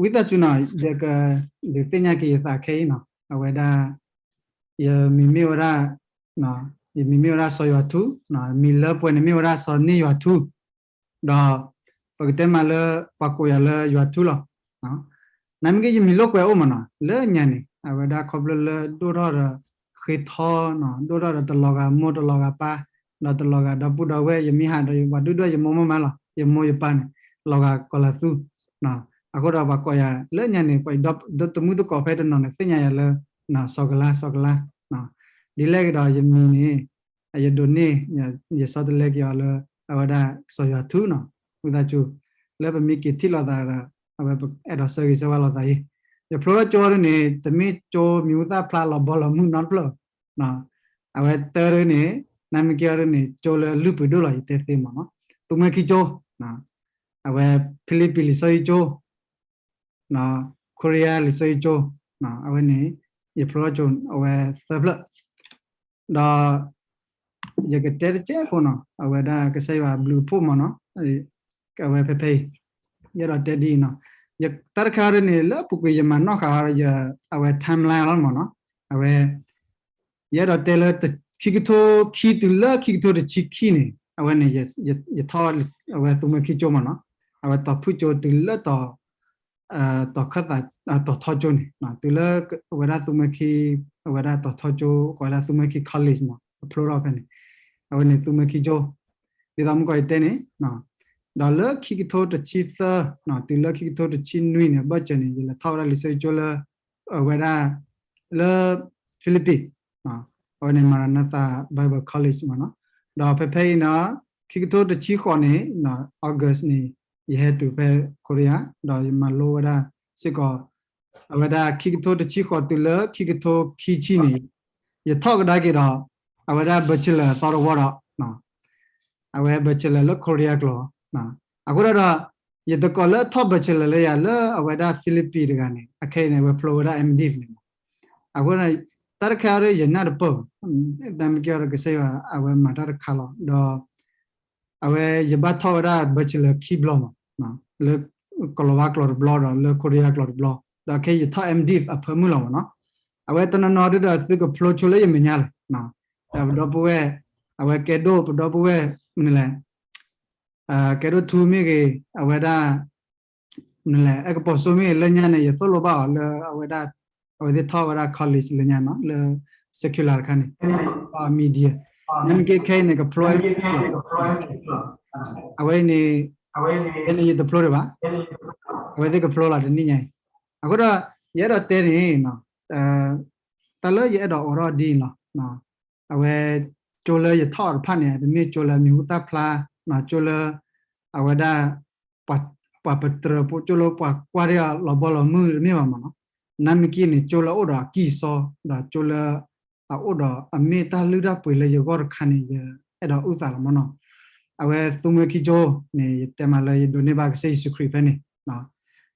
ဝံသးစူၤနီၤ ယကဒုးသ့ၣ်ညါက့ၤယသးခဲအံၤနီၤ အဝဲဒၣ် ယမံၤမ့ၢ်ဝဲဒၣ် ယမံၤမ့ၢ်ဝဲဒၣ်စီၤယွၤထူ မံၤလၢပှဲၤန့ၣ်မ့ၢ်ဝဲဒၣ်စီၤန့ၢ်ယွၤထူ ဒီး ပကတဲမးလၢ ပှၤကိးယၤလၢယွၤထူလီၤ. နမ့ၢ်က့ ယမံၤလိာ်ကွဲအိၣ်မးနီၤ လၢညါန့ၣ် အဝဲဒၣ်ခီဖျိလၢဒိၣ်ထီၣ်ဒီး ဃ့ထီနီၤ ဒိၣ်ထီၣ်ဒီးတလီၤဂာ်မိၢ်တလီၤဂာ်ပၢ် ဒီးတလီၤဂာ်ဒီပုၢ်ဒီဝဲၢ် ယမ့ၢ်ဟးဒီးပှၤဒုၣ်ဒွဲၣ်ယမိၢ်မ့ၢ်မးလီၤ ယမိၢ်ယပၢ်န့ၣ် လီၤဂာ်ကီၤလၤသူ အဃိဒီးပှၤကိးယၤလၢညါန့ၣ် ပှၤဒီတမုၣ်သကိးဖဲတနီၤန့ၣ် သ့ၣ်ညါယၤလၢ စီၤကလါ စီၤကလါ ဒ်လဲၣ်ဂ့ၤဒီးယမံၤန့ၣ် ယဒိးန့ၢ် ယဆီတလဲက့ၤအီၤလၢ အဝဲဒၣ်စီၤယွၤထူနီၤ ဝံသးစူၤ လၢပမ့ၢ်က့ၤထံၣ်လိာ်သးဒီး အဝဲအဲၣ်ဒိးဆၢဂ့ၤဆၢဝါလိာ်သးအံၤ ယဖျိထီၣ်ကၠိဒ်န့ၣ် တမ့ၢ်ကၠိမံၤဟူသၣ်ဖျါလီၤဘီလီၤမုၢ်နီတဖျၢၣ်ဘၣ် အဝဲတၢဒ်န့ၣ် နမ့ၢ်က့အီၤဒ်န့ၣ် ကၠိလၢလုၢ်ပှ့ၤဒိၣ်လီၤ ယတဲသ့မးနီၤ သူမှဲခံကၠိ အဝဲဖံလံးပံၤလံာ်စီဆှံကၠိ ခိရံယါလံာ်စီဆှံကၠိ အဝဲန့ၣ် ယဖျိထီၣ်ကၠိအဝဲသၢဖျၢၣ် ဒီး ယကတဲတကဲးဖိနီၤ အဝဲဒၣ်ကစၢ်ယွၤဘျုးဖှိၣ်မးနီၤ အဝဲဖဲဖဲအံၤ ယအဲၣ်ဒိးတဲဒ်အံၤနီၤ တၢ်တခါဒ်န့ၣ် လၢအပူၤကွံာ်ယမၤနီၣ်ဃာ်အီၤ အဝဲ timeline လီၤမးနီၤ အဝဲ ယအဲၣ်ဒိးတဲလၢ ခံကထိခံတုၤလၢခံကထိတဆံခံန့ၣ် အဝဲန့ၣ် ယထီၣ်အဝဲသူမှဲခံကၠိမးနီၤ အဝဲတီၤဖုၣ်ကၠိတုၤလၢတီၤ တီၤခၢၣ်သး တီၤထီကၠိန့ၣ် တုၤလၢအဝဲဒၣ်သူမှဲခံ အဝဲဒၣ်တီၤထီကၠိ အဝဲဒၣ်သူမှဲခံ college မး အဖျိထီၣ်ဖဲန့ၣ် အဝဲန့ၣ်သူမှဲခံကၠိ ဒ်သိးမုၢ်ကီၢ်ယတဲန့ၣ် ဒီးလၢခံကထိတဆံသၢ တုၤလၢခံကထိတဆံနွံန့ၣ် အဘၢၣ်စၢၤန့ၣ် ယလဲၤထီၣ်ဝဲဒၣ်လံာ်စီဆှံကၠိလၢ အဝဲဒၣ် လၢ Philippines အဝဲန့ၣ် Maranatha Bible College မးနီၤ ဒီးဖဲဖဲအံၤနီၤ ခံကထိတဆံဃိးန့ၣ် August န့ၣ် ယဟဲတုၤဖဲ Korea ဒီးယမၤလိဝဲဒၣ်စ့ၢ်ကီး အဝဲဒၣ်ခံကထိတဆံဃိးတုၤလၢခံကထိခံဆံန့ၣ် ယထီၣ်ကဒါက့ၤဒီး အဝဲဒၣ် bachelor သီတဝီဒီး အဝဲ bachelor လၢ Korea ကျိာ် အဃိဒီး ယတကိးလၢအထီၣ် bachelor လၢယၤလၢအဝဲဒၣ် Philippines တဂၤန့ၣ် အခဲအံၤန့ၣ် အဝဲဖျိဝဲဒၣ် MDiv န့ၣ်မး အဃိ တၢ်တခါအံၤ ယနၢ်တပၢၢ်ဘၣ် တၢ်မ့ၢ်ကဲအီၤဒီးကစၢ်ယွၤ အဝဲမၤတၢ်တခါလီၤ ဒီး အဝဲယဘၣ်ထီၣ်ဝဲဒၣ် bachelor ခံဘျီမး လၢ ကီၤလၤဝါကျိာ်တဘျီဒီးလၢ Korea ကျိာ်တဘျီ ဒီးခဲအံၤယထီၣ် MDiv အဖၢမုၢ်လီၤမးနီၤ အဝဲတနီၤနီၤဒ်ဒီးသုကဖျိဆိလၢယမဲာ်ညါလဲၣ် ဒီးပဒီပုၢ်ဝဲၢ် အဝဲကဲဒိၣ်ပဒီပုၢ်ဝဲၢ် မနုၤလဲၣ် ကဲဒိၣ်ထူမ့ၢ်ဂ့ၤ အဝဲဒၣ် မနုၤလဲၣ် အဲၣ်ကပီၤစိမ့ၢ်ဂ့ၤ လၢညါန့ၣ် ယသိၣ်လိဘၣ်အီၤလၢအဝဲဒၣ် အဝဲသ့ၣ်ထီၣ်ဝဲဒၣ် college လၢညါနီၤ လၢ secular တခါန့ၣ် media နမ့ၢ်က့ခဲအံၤန့ၣ် ကဖျိ အဝဲန့ၣ် ယဲန့ၣ်ယတဖျိဒံးဘၣ် အဝဲသ့ၣ်ကဖျိလီၤတနံၣ်ညါအံၤ အဃိဒီး ယအဲၣ်ဒိးတဲန့ၣ် တၢ်လၢယအဲၣ်ဒိးအိးထီၣ်ဒ်အံၤလီၤ အဝဲ ကၠိလၢယထီၣ်အီၤတဖၣ်န့ၣ် တမ့ၢ်ကၠိလၢမံၤဟူသၣ်ဖျါ ကၠိလၢ အဝဲဒၣ် ပှၤပတြၢၤဖိ ကၠိလၢပှၤကွၢ်ဒၣ်အီၤလီၤဘီလီၤမုၢ်တမ့ၢ်ဘၣ်မးနီၤ နမ့ၢ်က့န့ၣ် ကၠိလၢအိၣ်ဒီးအကံၢ်အစီ ဒီးကၠိလၢ အအိၣ်ဒီးအမ့ၢ်တၢ်လုၢ်တၢ်ပှ့ၤလၢယဂီၢ်တခါန့ၣ် ယအဲၣ်ဒိးအုၣ်သးလီၤမးနီၤ အဝဲသူမှဲခံကၠိန့ၣ် ယတဲမးလၢယဒိးန့ၢ်ဘၣ်ကစၢ်ယ့ၣ်ၡူးခရံာ်ဖဲန့ၣ်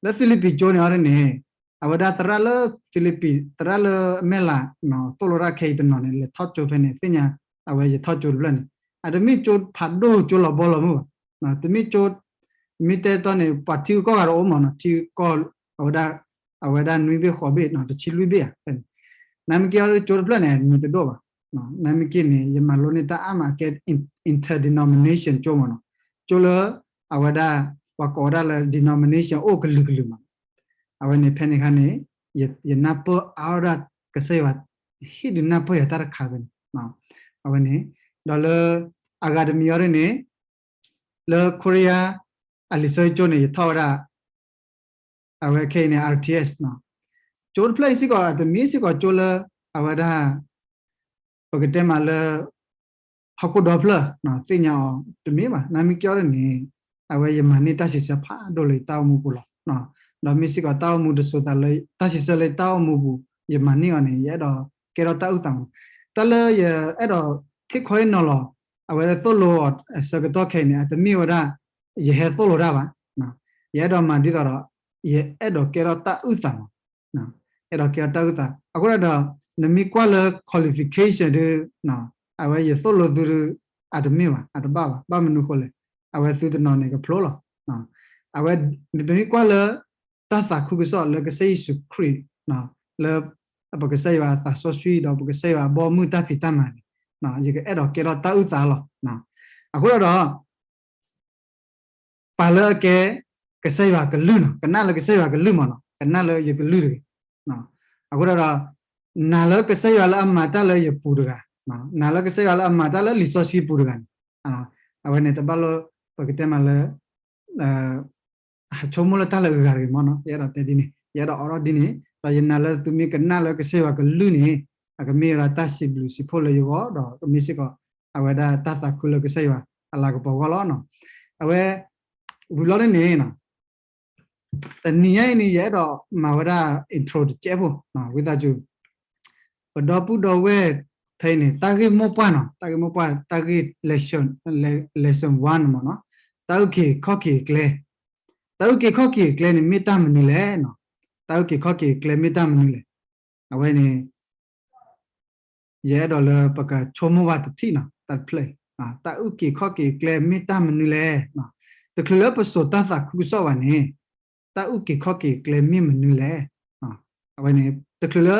လၢဖံလံးပံၤကၠိန့ၣ်အီၤဒ်န့ၣ် အဝဲဒၣ်သရၣ်လၢဖံလံးပံၤ သရၣ်လၢအမဲၢ်လး သိၣ်လိတၢ်ခဲအံၤတနီၤန့ၣ် လဲၤထီၣ်ကၠိဖဲန့ၣ် သ့ၣ်ညါ အဝဲယထီၣ်ကၠိတဖျၢၣ်န့ၣ် အတမ့ၢ်ကၠိဖးဒိၣ်ကၠိလီၤဘီလီၤမုၢ်ဘၣ် တမ့ၢ်ကၠိ မ့ၢ်တဲတီန့ၣ် ပှၤထံဂုၤကီၢ်ဂၤတအိၣ်မးနီၤ ထံဂုၤကီၢ် အဝဲဒၣ် အဝဲဒၣ်နွံဘ့ၣ်ဃိးဘ့ၣ်နီၤ တဆံလွံၢ်ဘ့ၣ်ဧါ ဖဲန့ၣ် နမ့ၢ်က့အီၤကၠိတဖျၢၣ်န့ၣ် မံၤတဒိၣ်ဘၣ် နမ့ၢ်က့န့ၣ် ယမၤလိန့ၢ်တၢ်အါမးကဲ interdenomination ကၠိမးနီၤ ကၠိလၢ အဝဲဒၣ် ပှၤကိးဝဲဒၣ်လၢ denomination အိၣ်ကလုာ်ကလုာ်မး အဝဲန့ၣ်ဖဲန့ၣ်အခါန့ၣ် ယနၢ်ပၢၢ်အါဝဲဒၣ်ကစၢ်ယွၤ ဟ့ၣ်ဒုးနၢ်ပၢၢ်ယၤတၢ်တခါဖဲန့ၣ် အဝဲန့ၣ် ဒီးလၢ အဂၤတမံၤအီၤဒ်န့ၣ် လၢ Korea အလံာ်စီဆှံကၠိန့ၣ် ယထီၣ်ဝဲဒၣ် အဝဲခဲအံၤန့ၣ် R T S နီၤ ကၠိတဖျၢၣ်အံၤစ့ၢ်ကီး အတမ့ၢ်စ့ၢ်ကီးကၠိလၢ အဝဲဒၣ် ပကတဲမးလၢ ဟီၣ်ခိၣ်ဒီဖျၢၣ် သ့ၣ်ညါအီၤတမ့ၢ်ဘၣ် နမ့ၢ်က့အီၤဒ်န့ၣ် အဝဲယမၤန့ၢ်တၢ်စံးဆၢဖးဒိၣ်လၢယတၢ်အိၣ်မူပူၤလီၤ ဒီးမ့ၢ်စ့ၢ်ကီးတၢ်အိၣ်မူတစိၤသးလၢ တၢ်စံးဆၢလၢယတၢ်အိၣ်မူပူၤ ယမၤန့ၢ်အီၤန့ၣ် ယအဲၣ်ဒိးကဲထီၣ်တၢ်အုၣ်သးမး တၢ်လၢယအဲၣ်ဒိး ဟ့ၣ်ခီဟ့ၣ်နီၤလီၤ အဝဲသိၣ်လိအီၤအဆၢကတီၢ်ခဲအံၤန့ၣ် အတမ့ၢ်ဝဲဒၣ် ယဟဲသိၣ်လိတၢ်ဘၣ် ယအဲၣ်ဒိးမၤဒ်သိးဒီး ယအဲၣ်ဒိးကဲထီၣ်တၢ်အုၣ်သးမး အဲၣ်ဒိးကဲထီၣ်တၢ်အုၣ်သး အဃိဒီး နမ့ၢ်ကွၢ်လၢ qualification ဒ် အဝဲယသိၣ်လိသုဒ် အတမ့ၢ်ဘၣ် အတဘၣ်ဘၣ် ဘၣ်မနုၤဃိလဲၣ် အဝဲသုတနီၤန့ၣ်ကဖျိလီၤ အဝဲ ပမ့ၢ်ကွၢ်လၢ တၢ်သးခုကစီၣ်လၢကစၢ်ယ့ၣ်ၡူးခရံာ် လၢပကစၢ်ယွၤအသးစီဆှံ ဒီးပကစၢ်ယွၤအဘီအမုၢ်တၢ်ဖံးတၢ်မၤန့ၣ် ယကအဲၣ်ဒိးကဲထီၣ်တၢ်အုၣ်သးလီၤ. အဃိဒီး ပှၤလၢအကဲကစၢ်ယွၤကလုၢ်နီၤ, ကနၣ်လၢကစၢ်ယွၤကလုၢ်မ့ၢ်နီၤ, ကနၣ်လၢယကလုၢ်တဂ့ၤ. အဃိဒီး နာ်လၢကစၢ်ယွၤလၢအမၤတၢ်လၢယပူၤတဂၤ, နာ်လၢကစၢ်ယွၤလၢအမၤတၢ်လၢလံာ်စီဆှံပူၤတဂၤန့ၣ်, အဝဲန့ၣ်တဘၣ်လၢ ပကတဲမးလၢ ဆိကမိၣ်လၢတၢ်လၢအဂၤတဂ့ၤမ့ၢ်နီၤ, ယအဲၣ်ဒိးတဲဒ်န့ၣ်, ယအဲၣ်ဒိးအိးထီၣ်ဒ်န့ၣ်, ဒီးယနာ်လၢသုမ့ၢ်ကနၣ်လၢကစၢ်ယွၤကလုၢ်န့ၣ် အကမ့ၢ်ဝဲဒၣ်တၢ်စံးဘျုးစံးဖှိၣ်လၢယဂီၢ် ဒီးကမ့ၢ်စ့ၢ်ကီး အဝဲဒၣ်တၢ်သးခုလၢကစၢ်ယွၤအလၤကပီၤအဂီၢ်လီၤ. အဝဲ ဝံၤလီၤန့ၣ်န့ၣ် တနံၤညါအံၤန့ၣ် ယအဲၣ်ဒိးမၤဝဲဒၣ် intro တစဲးဖိ ဝံသးစူၤ ပဒီပုၢ်ဒီဝဲၢ်ဖဲအံၤန့ၣ် တၢ်ဂ့ၢ်မိၢ်ပှၢ်နီၤ, တၢ်ဂ့ၢ်မိၢ်ပှၢ် တၢ်ဂ့ၢ် lesson one မ့ၢ်နီၤ, တၢ်အုၣ်က့ၤခီၣ်က့ၤအကျဲ, တၢ်အုၣ်က့ၤခီၣ်က့ၤအကျဲန့ၣ် မ့ၢ်တၢ်မနုၤလဲၣ်နီၤ, တၢ်အုၣ်က့ၤခီၣ်က့ၤအကျဲမ့ၢ်တၢ်မနုၤလဲၣ်. အဝဲန့ၣ် ယအဲၣ်ဒိးလၢပကဆိကမိၣ်ဘၣ်တထံၣ်နီၤ, တၢ်တဖျၢၣ်အံၤ တၢ်အုၣ်က့ၤခီၣ်က့ၤအကျဲမ့ၢ်တၢ်မနုၤလဲၣ်. တချုးလၢပစိာ်တၢ်သးခုကစီၣ်ဘၣ်န့ၣ် တၢ်အုၣ်က့ၤခီၣ်က့ၤအကျဲမ့ၢ်မနုၤလဲၣ်. အဝဲန့ၣ် တချုးလၢ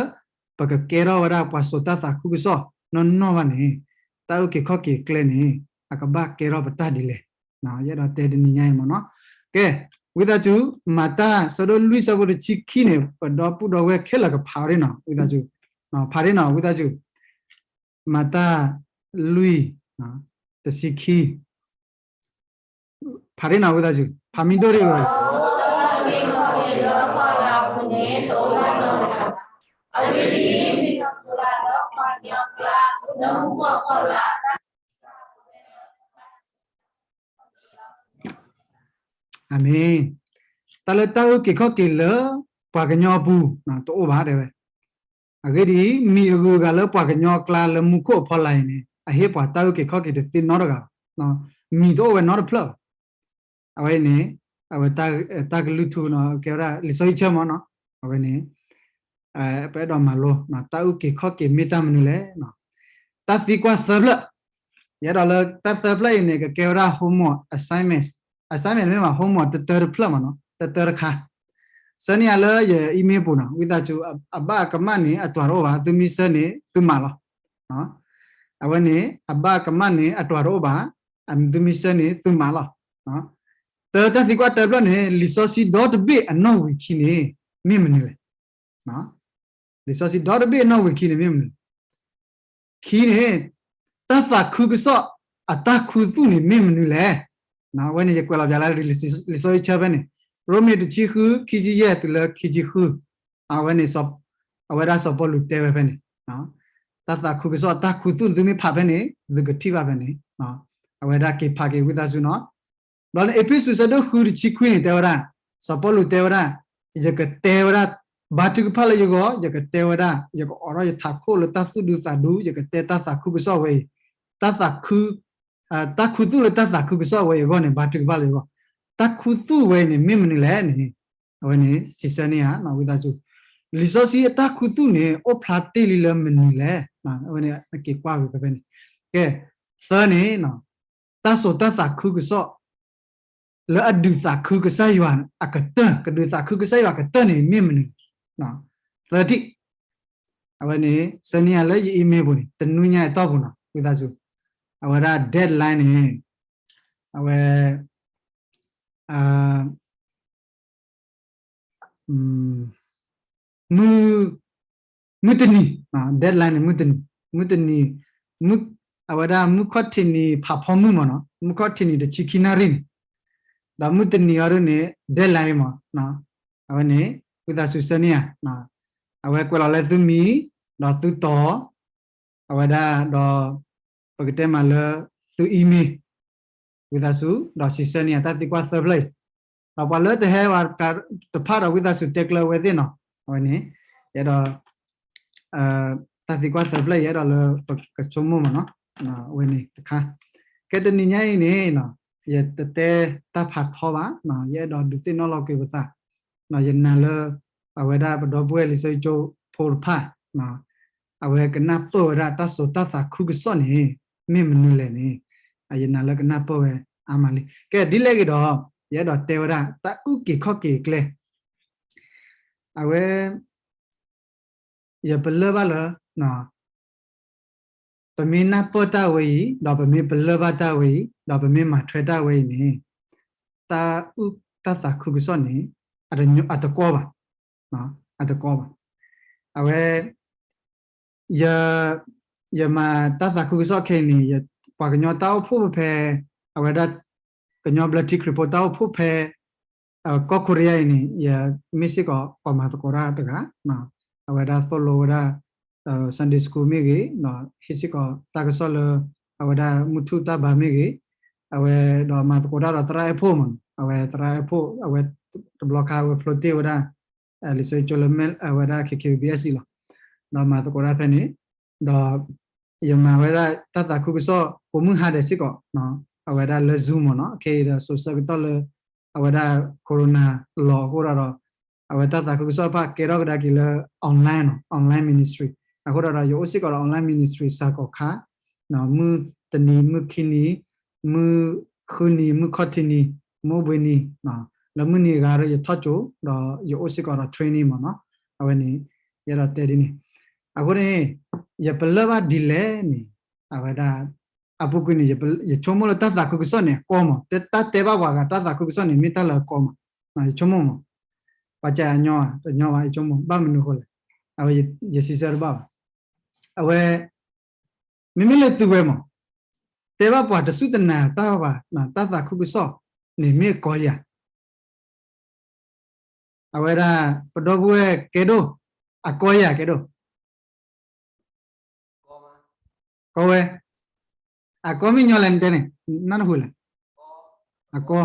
ပကကဲထီၣ်ဝဲဒၣ်ပှၤစိာ်တၢ်သးခုကစီၣ်နီၢ်နီၢ်ဘၣ်န့ၣ် တၢ်အုၣ်က့ၤခီၣ်က့ၤအကျဲန့ၣ် အကဘၣ်ကဲထီၣ်ပတၢ်ဒ်လဲၣ်. ယအဲၣ်ဒိးတဲတနံၤညါအံၤမ့ၢ်နီၤ. ကဲ ဝံသးစူၤ မၤတၢ်ဆၢဒိၣ်လွံၢ်ဆၢဖိတဆံခံန့ၣ် ပဒီပုၢ်ဒီဝဲၢ်ခဲလၢာ်ကဖးအီၤဒ်နီၤ, ဝံသးစူၤ ဖးဒ်နီၤ ဝံသးစူၤ မၤတၢ်လွံၢ် တဆံခံ ဖးဒ်နီၤ ဝံသးစူၤ ဖးမံၤဒိၣ်ဒံးဝဲ အၤမ့ၣ်. တၢ်လၢတၢ်အုၣ်က့ၤခီၣ်က့ၤလၢပှၤကညီအပူၤ တအိၣ်ဘၣ်တဲဝဲ. အဂ့ၢ်ဒ်အံၤ, မံၤအဂုၤအဂၤလၢပှၤကညီအကျါလၢမူခိၣ်အဖီလာ်အံၤန့ၣ် အဟ့ၣ်ပှၤတၢ်အုၣ်က့ၤခီၣ်က့ၤတသ့နီတဂၤဘၣ်. မံၤတအိၣ်ဝဲနီတဖျၢၣ်ဘၣ်. အဝဲအံၤန့ၣ် အဝဲတၢ်ကလုၢ်ထူနီၤ ကဲဝဲဒၣ်လံာ်စီဆှံဆၢမ့ၢ်နီၤ. အဝဲန့ၣ် ပအဲၣ်ဒိးမၤလိ တၢ်အုၣ်က့ၤခီၣ်က့ၤမ့ၢ်တၢ်မနုၤလဲၣ်. တၢ်သံကွၢ်သၢဖျၢၣ်, ယအဲၣ်ဒိးလၢတၢ်သၢဖျၢၣ်အံၤန့ၣ် ကကဲဝဲဒၣ် homework assignment, assignment မ့ၢ်ဘၣ် homework တတၢတဖျၢၣ်မ့ၢ်နီၤ တတၢတခါ. ဆှၢန့ၢ်ယၤလၢယ email ပူၤနီၤ ဝံသးစူၤ အဘၣ်အကမၣ်န့ၣ် အတြၢၤတအိၣ်ဘၣ် သုမ့ၢ်ဆှၢန့ၣ် သုမၤလီၤ. အဝဲန့ၣ် အဘၣ်အကမၣ်န့ၣ် အတြၢၤတအိၣ်ဘၣ် သုမ့ၢ်ဆှၢန့ၣ် သုမၤလီၤ. တၢ်သံကွၢ်တၢဖျၢၣ်န့ၣ် လံာ်စီဆှံဒီတဘ့ၣ်အနီၣ်ဝံာ်ခံန့ၣ် မ့ၢ်မနုၤလဲၣ်. လံာ်စီဆှံဒီတဘ့ၣ်အနီၣ်ဝံာ်ခံန့ၣ်မ့ၢ်မနုၤလဲၣ်. ခံန့ၣ် တၢ်သးခုကစီၣ်အတၢ်ခူသူၣ်န့ၣ်မ့ၢ်မနုၤလဲၣ်. အဝဲန့ၣ် ယကွဲးလီၤပၠးလၢလံာ်စီဆှံဆၢဖဲန့ၣ် ရိမ့ၤတဆံဃု ခံဆံယဲၢ်တုၤလၢခံဆံဃု. အဝဲန့ၣ် အဝဲဒၣ်စီၤပီလူးတဲဝဲဖဲန့ၣ် တၢ်သးခုကစီၣ်အတၢ်ခူသူၣ်န့ၣ် သုမ့ၢ်ဖးဖဲန့ၣ် သုကထံၣ်ဘၣ်ဖဲန့ၣ် အဝဲဒၣ်က့ၤဖးက့ၤဝံသးစူၤနီၤ. ဘျီန့ၣ် အ့းဖ့းစူး ဆၢဒိၣ်ဃု တဆံခွံန့ၣ် တဲဝဲဒၣ် စီၤပီလူးတဲဝဲဒၣ် ယကတဲဝဲဒၣ် ဘါထုကဖၣ်လၢယဂီၢ် ယကတဲဝဲဒၣ် ယကအိးထီၣ်ယထးခိၣ်လၢတၢ်သူၣ်ဒူသးဒူ ယကတဲတၢ်သးခုကစီၣ်ဝဲအံၤ တၢ်သးခု တၢ်ခူသူၣ်လၢတၢ်သးခုကစီၣ်ဝဲအံၤအဂီၢ်န့ၣ် ဘါထုကဖၣ်လၢယဂီၢ် တၢ်ခူသူၣ်ဝဲအံၤန့ၣ် မ့ၢ်မနုၤလဲၣ်န့ၣ် အဝဲန့ၣ် စံးဆၢန့ၢ်ဧါ ဝံသးစူၤ လံာ်စီဆှံအတၢ်ခူသူၣ်န့ၣ် အိၣ်ဖျါတ့ၢ်လံလၢမနုၤလဲၣ်. အဝဲန့ၣ် နက့ၤကွၢ်ဝံၤဖဲဖဲန့ၣ် ကဲ သၢန့ၣ် တၢ်စိာ်တၢ်သးခုကစီၣ် လၢအဒုးသးခုကစၢ်ယွၤအကတၢၢ် ကဒုးသးခုကစၢ်ယွၤအကတၢၢ်န့ၣ် မ့ၢ်မနုၤလဲၣ်. သၢထံၣ် အဝဲန့ၣ် ဆှၢန့ၢ်ယၤလၢယ email ပူၤန့ၣ် တနွံညါအတီၢ်ပူၤနီၤ ဝံသးစူၤ အဝဲဒၣ် deadline န့ၣ် အဝဲ မုၢ် မုၢ်တနံၤ deadline န့ၣ် မုၢ်တနံၤ မုၢ်တနံၤ မုၢ် အဝဲဒၣ်မုၢ်ခီၣ်ထံးနံၤဖးဖီမုၢ်မ့ၢ်နီၤ မုၢ်ခီၣ်ထံးနံၤတဆံခံနၣ်ရံၣ်န့ၣ် ဒီးမုၢ်တနံၤအံၤဒ်န့ၣ် deadline မ့ၢ် အဝဲန့ၣ် ဝံသးစူၤဆှၢန့ၢ်ဧါ အဝဲကွဲးလီၤလၢသုမံၤ ဒီးသုတီၤ အဝဲဒၣ်ဒီး ပကတဲမးလၢ သု email ဝံသးစူၤ ဒီးစံးဆၢန့ၢ်ဧါ တၢ်သံကွၢ်သၢဖျၢၣ်အံၤ ဒီးပှၤလၢတဟဲဝဲတဖၣ်ဒီး ဝံသးစူၤတဲကျၢၤဝဲသ့ၣ်နီၤ အဝဲန့ၣ် ယအဲၣ်ဒိး တၢ်သံကွၢ်သၢဖျၢၣ် ယအဲၣ်ဒိးလၢပကဆိကမိၣ်မ့ၢ်နီၤ အဝဲန့ၣ်တခါ ကဲတနံၤညါအံၤန့ၣ် ယတတဲတၢ်ဖးထီဘၣ် ယအဲၣ်ဒိးဒုးသ့ၣ်နီၣ်လီၤက့ၤပသး ယနာ်လၢ အဝဲဒၣ်ပဒီပုၢ်ဝဲၢ်လံာ်စီဆှံကၠိဖိတဖၣ် အဝဲကနၢ်ပၢၢ်ဝဲဒၣ်တၢ်စိာ်တၢ်သးခုကစီၣ်န့ၣ် မ့ၢ်မနုၤလဲၣ်န့ၣ် ယနာ်လၢကနၢ်ပၢၢ်ဝဲအါမးလံ. ကဲဒ်လဲၣ်ဂ့ၤဒီး ယအဲၣ်ဒိးတဲဝဲဒၣ် တၢ်အုၣ်က့ၤခီၣ်က့ၤအကျဲ အဝဲ ယပလၢၢ်ဘၣ်လၢ ပမ့ၢ်နၢ်ပၢၢ်တၢ်ဝဲအံၤ ဒီးပမ့ၢ်ပလၢၢ်ဘၣ်တၢ်ဝဲအံၤ ဒီးပမ့ၢ်မၤထွဲတၢ်ဝဲအံၤန့ၣ် တၢ်အုၣ်တၢ်သးခုကစီၣ်န့ၣ် အတကီဘၣ်, အတကီဘၣ်. အဝဲ ယ ယမၤတၢ်သးခုကစီၣ်ခဲအံၤန့ၣ် ယ ပှၤကညီတၢ်အိၣ်ဖှိၣ်ဖဲ အဝဲဒၣ် ကညီဘျၢထံခရံာ်ဖိတၢ်အိၣ်ဖှိၣ်ဖဲ ကီၢ်ခိရံယါအံၤန့ၣ် ယမ့ၢ်စ့ၢ်ကီးပှၤမၤသကိးတၢ်တဂၤ, အဝဲဒၣ်သိၣ်လိဝဲဒၣ် Sunday School မ့ၢ်ဂ့ၤ, ဒီးဟ့ၣ်စ့ၢ်ကီးတၢ်ကစီၣ်လၢ အဝဲဒၣ်မုၢ်ထူၣ်တၢ်ဘါမ့ၢ်ဂ့ၤ, အဝဲဒီးမၤသကိးတၢ်ဒီးသရၣ်အဲၣ်ဖှိၣ်မး, အဝဲသရၣ်အဲၣ်ဖှိၣ် အဝဲတဘျီခါအဝဲဖျိတ့ၢ်ဝဲဒၣ် လံာ်စီဆှံကၠိလၢ အဝဲဒၣ် ခ့ခ့ဘံဘံအ့ၣ်စံလီၤ. ဒီးမၤသကိးတၢ်ဖဲန့ၣ်, ဒီး ယမၤဝဲဒၣ်တၢ်သးခုကစီၣ် ကိးမုၢ်ဟါဒဲးစ့ၢ်ကီး, အဝဲဒၣ်လၢ Zoom မးနီၤ, ခဲအံၤဒီးစိၤဆၢကတီၢ်လၢ အဝဲဒၣ် corona လီၤအဃိဒီး အဝဲတၢ်သးခုကစီၣ်တဖၣ်ကဲထီၣ်ကဒါက့ၤလၢ online နီၤ, online ministry အဃိဒီး ယအိၣ်စ့ၢ်ကီးဒီး online ministry စှၤကီးခါ, မုၢ်တနံၤ မုၢ်ခံနံၤ မုၢ်ဃုနံၤ မုၢ်ခီၣ်ထံးနံၤ မုၢ်အိၣ်ဘှံးနံၤ, လၢမုၢ်နံၤအဂၤဒီးယထီၣ်ကၠိ ဒီးယအိၣ်စ့ၢ်ကီးဒီး training မးနီၤ, အဝဲန့ၣ် ယအဲၣ်ဒိးတဲဒ်န့ၣ်, အဃိန့ၣ် ယပလၢၢ်ဘၣ်ဒ်လဲၣ်န့ၣ် အဝဲဒၣ် အပူၤကွံာ်န့ၣ် ယဆိကမိၣ်လၢတၢ်သးခုကစီၣ်န့ၣ် အကီမး, တၢ်တဲဘၣ်ပှၤဂၤတၢ်သးခုကစီၣ်န့ၣ် မ့ၢ်တၢ်လၢအကီမး, ယဆိကမိၣ်မး, ပှၤစံးညီ တညီဘၣ် ယဆိကမိၣ် ဘၣ်မနုၤအဃိလဲၣ်, အဝဲ ယစံးဆၢတဘၣ်ဘၣ်, အဝဲ မ့မ့ၢ်လၢသုဝဲမး တဲဘၣ်ပှၤတစူၢ်တနာ်တၢ်ဘၣ် တၢ်သးခုကစီၣ်န့ၣ်မ့ၢ်အကီယၤ, အဝဲဒၣ် ပဒီပုၢ်ဝဲၢ်ကဲဒိၣ် အကီယၤကဲဒိၣ် ကီဝဲ, အကီမ့ၢ်ညီလဲၣ်နတဲန့ၣ် နၢ်တဟူလဲၣ်, အကီ,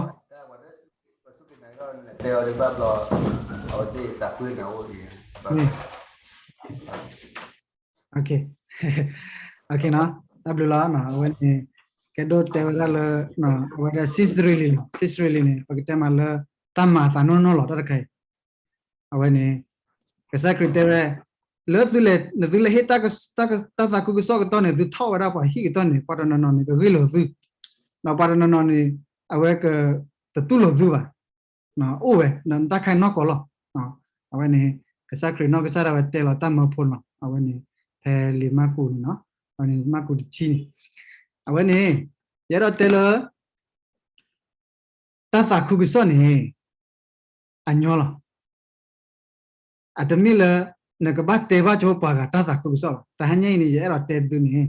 မ့ၢ် တၢ်ဘျုးလီၤ, အဝဲန့ၣ် ကဲဒိၣ်တဲဝဲဒၣ်လၢ အဝဲဒၣ် sincerely လီၤ, sincerely န့ၣ် ပကတဲမးလၢ တၢ်မၤအသးနီၢ်နီၢ်လီၤ တၢ်တခါအံၤ အဝဲန့ၣ် ကစၢ်ခရံာ်တဲဝဲ လၢသုလဲၤ နသုလဲၤဟ့ၣ် တၢ်သးခုကစီၣ်ကတီၢ်န့ၣ် သုထီၣ်ဝဲဒၣ်ပှၤဟံၣ်ကတီၢ်န့ၣ် ပှၤတနီၤနီၤန့ၣ် ကဂ့ၢ်လိာ်သု, ဒီးပှၤတနီၤနီၤန့ၣ် အဝဲကတတူၢ်လိာ်သုဘၣ်, အိၣ်ဝဲ တၢ်တခါအံၤနီၢ်ကီၢ်လီၤ, အဝဲန့ၣ် ကစၢ်ခရံာ်နီၢ်ကစၢ်ဒၣ်ဝဲတဲလီၤတၢ်မၢဖိလီၤ, အဝဲန့ၣ် ဖဲလံာ်မၢ်ကူးန့ၣ်နီၤ, အဝဲန့ၣ် မၢ်ကူးတဆံန့ၣ်, အဝဲန့ၣ် ယအဲၣ်ဒိးတဲလၢ တၢ်သးခုကစီၣ်န့ၣ် အညီလီၤ. အတမ့ၢ်လၢ နကဘၣ်တဲဘၣ်ကၠိပှၤဂၤတၢ်သးခုကစီၣ်ဘၣ်. တဟါညါအံၤန့ၣ် ယအဲၣ်ဒိးတဲသုန့ၣ်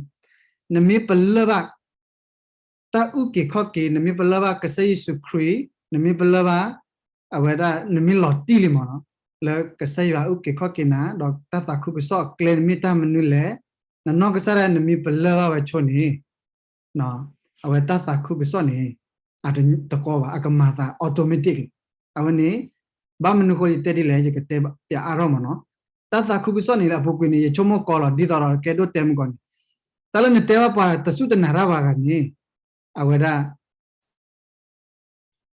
နမ့ၢ်ပလၢၢ်ဘၣ် တၢ်အုၣ်က့ၤခီၣ်က့ၤ, နမ့ၢ်ပလၢၢ်ဘၣ်ကစၢ်ယ့ၣ်ၡူးခရံာ်, နမ့ၢ်ပလၢၢ်ဘၣ် အဝဲဒၣ် နမ့ၢ်လီၤတံၢ်လံမးနီၤ လၢကစၢ်ယွၤအုၣ်က့ၤခီၣ်က့ၤနၤ, ဒီးတၢ်သးခုကစီၣ်အကျဲန့ၣ်မ့ၢ်တၢ်မနုၤလဲၣ်, နနီၢ်ကစၢ်ဒၣ်နမ့ၢ်ပလၢၢ်ဘၣ်ဝဲဆိန့ၣ် အဝဲတၢ်သးခုကစီၣ်န့ၣ် အတကီဘၣ်, အကမၤသး automatic လီၤ. အဝဲန့ၣ် ဘၣ်မနုၤဃိယတဲဒ်လဲၣ် ယကတဲပၠးအါထီၣ်မးနီၤ. တၢ်သးခုကစီၣ်န့ၣ်လၢအပူၤကွံာ်န့ၣ် ယဆိကမိၣ်ကီလီၤ ဒ်သိးဒီးကဲဒိၣ်တဲမုၢ်ကီၢ်န့ၣ်, တၢ်လၢနတဲဘၣ်ပှၤတစူၢ်တနာ်တၢ်ဘၣ်ဂၤန့ၣ် အဝဲဒၣ်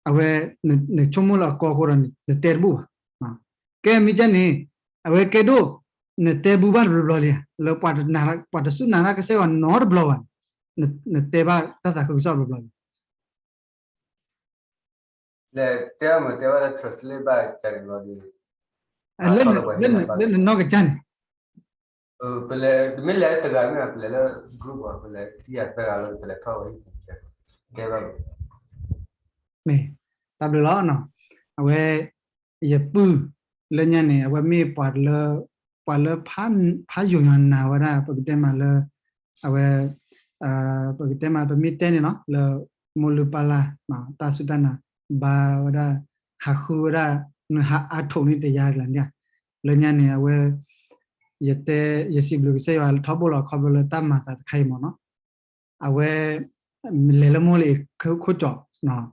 အဝဲ နဆိကမိၣ်လၢအကီအဃိဒီး နတဲတဘူၣ်ဘၣ်. ကဲမ့ၢ်ကဲန့ၣ် အဝဲကဲဒိၣ် နတဲဘူၣ်ဘၣ်တဘျီဘျီလံဧါ, လၢပှၤတစူၢ်နာ်တၢ်ကစၢ်ယွၤနီတဘျီဘၣ်န့ၣ် နတဲဘၣ်တၢ်သးခုကစီၣ်တဘျီဘျီလံ. လၢတဲမ့ၢ်တဲဘၣ်လၢ translate ဘၣ်ကန့ၣ်လီၤဒီး လၢနနီၢ်ကစၢ်န့ၣ် ပလဲၤ မ့ၢ်လဲၤလၢတဂၤမ့ၢ် ပလဲၤလၢ group အီၤ ပလဲၤခံဂၤသၢဂၤလီၤ ပလဲၤထီၣ်ဝဲ တဲဘၣ် မ့ၢ် တၢ်ဘျုးလီၤနီၤ. အဝဲ ယပုၢ် လၢညါန့ၣ် အဝဲမ့ၢ်ပှၤလၢ ပှၤလၢ ဖးယိာ်ညီနၤဝဲဒၣ် ပကတဲမးလၢ အဝဲ ပကတဲမး ပမ့ၢ်တဲန့ၣ်နီၤ လၢ မိၢ်လုၢ်ပၢ်လၢ် တၢ်စူၢ်တၢ်နာ် ဘါဝဲဒၣ် ဟးဃုဝဲဒၣ် နဟးအါထိးန့ၢ်တယါလၢန့ၣ် လၢညါန့ၣ် အဝဲ ယတဲ ယစံးဘျုးကစၢ်ယွၤထီဘိလီၤ ခီဖျိလၢတၢ်မၤသးတခါအံၤမ့ၢ်နီၤ. အဝဲ လဲၤလၢမိၢ်လၢအံၤခိၣ်ကၠီၣ်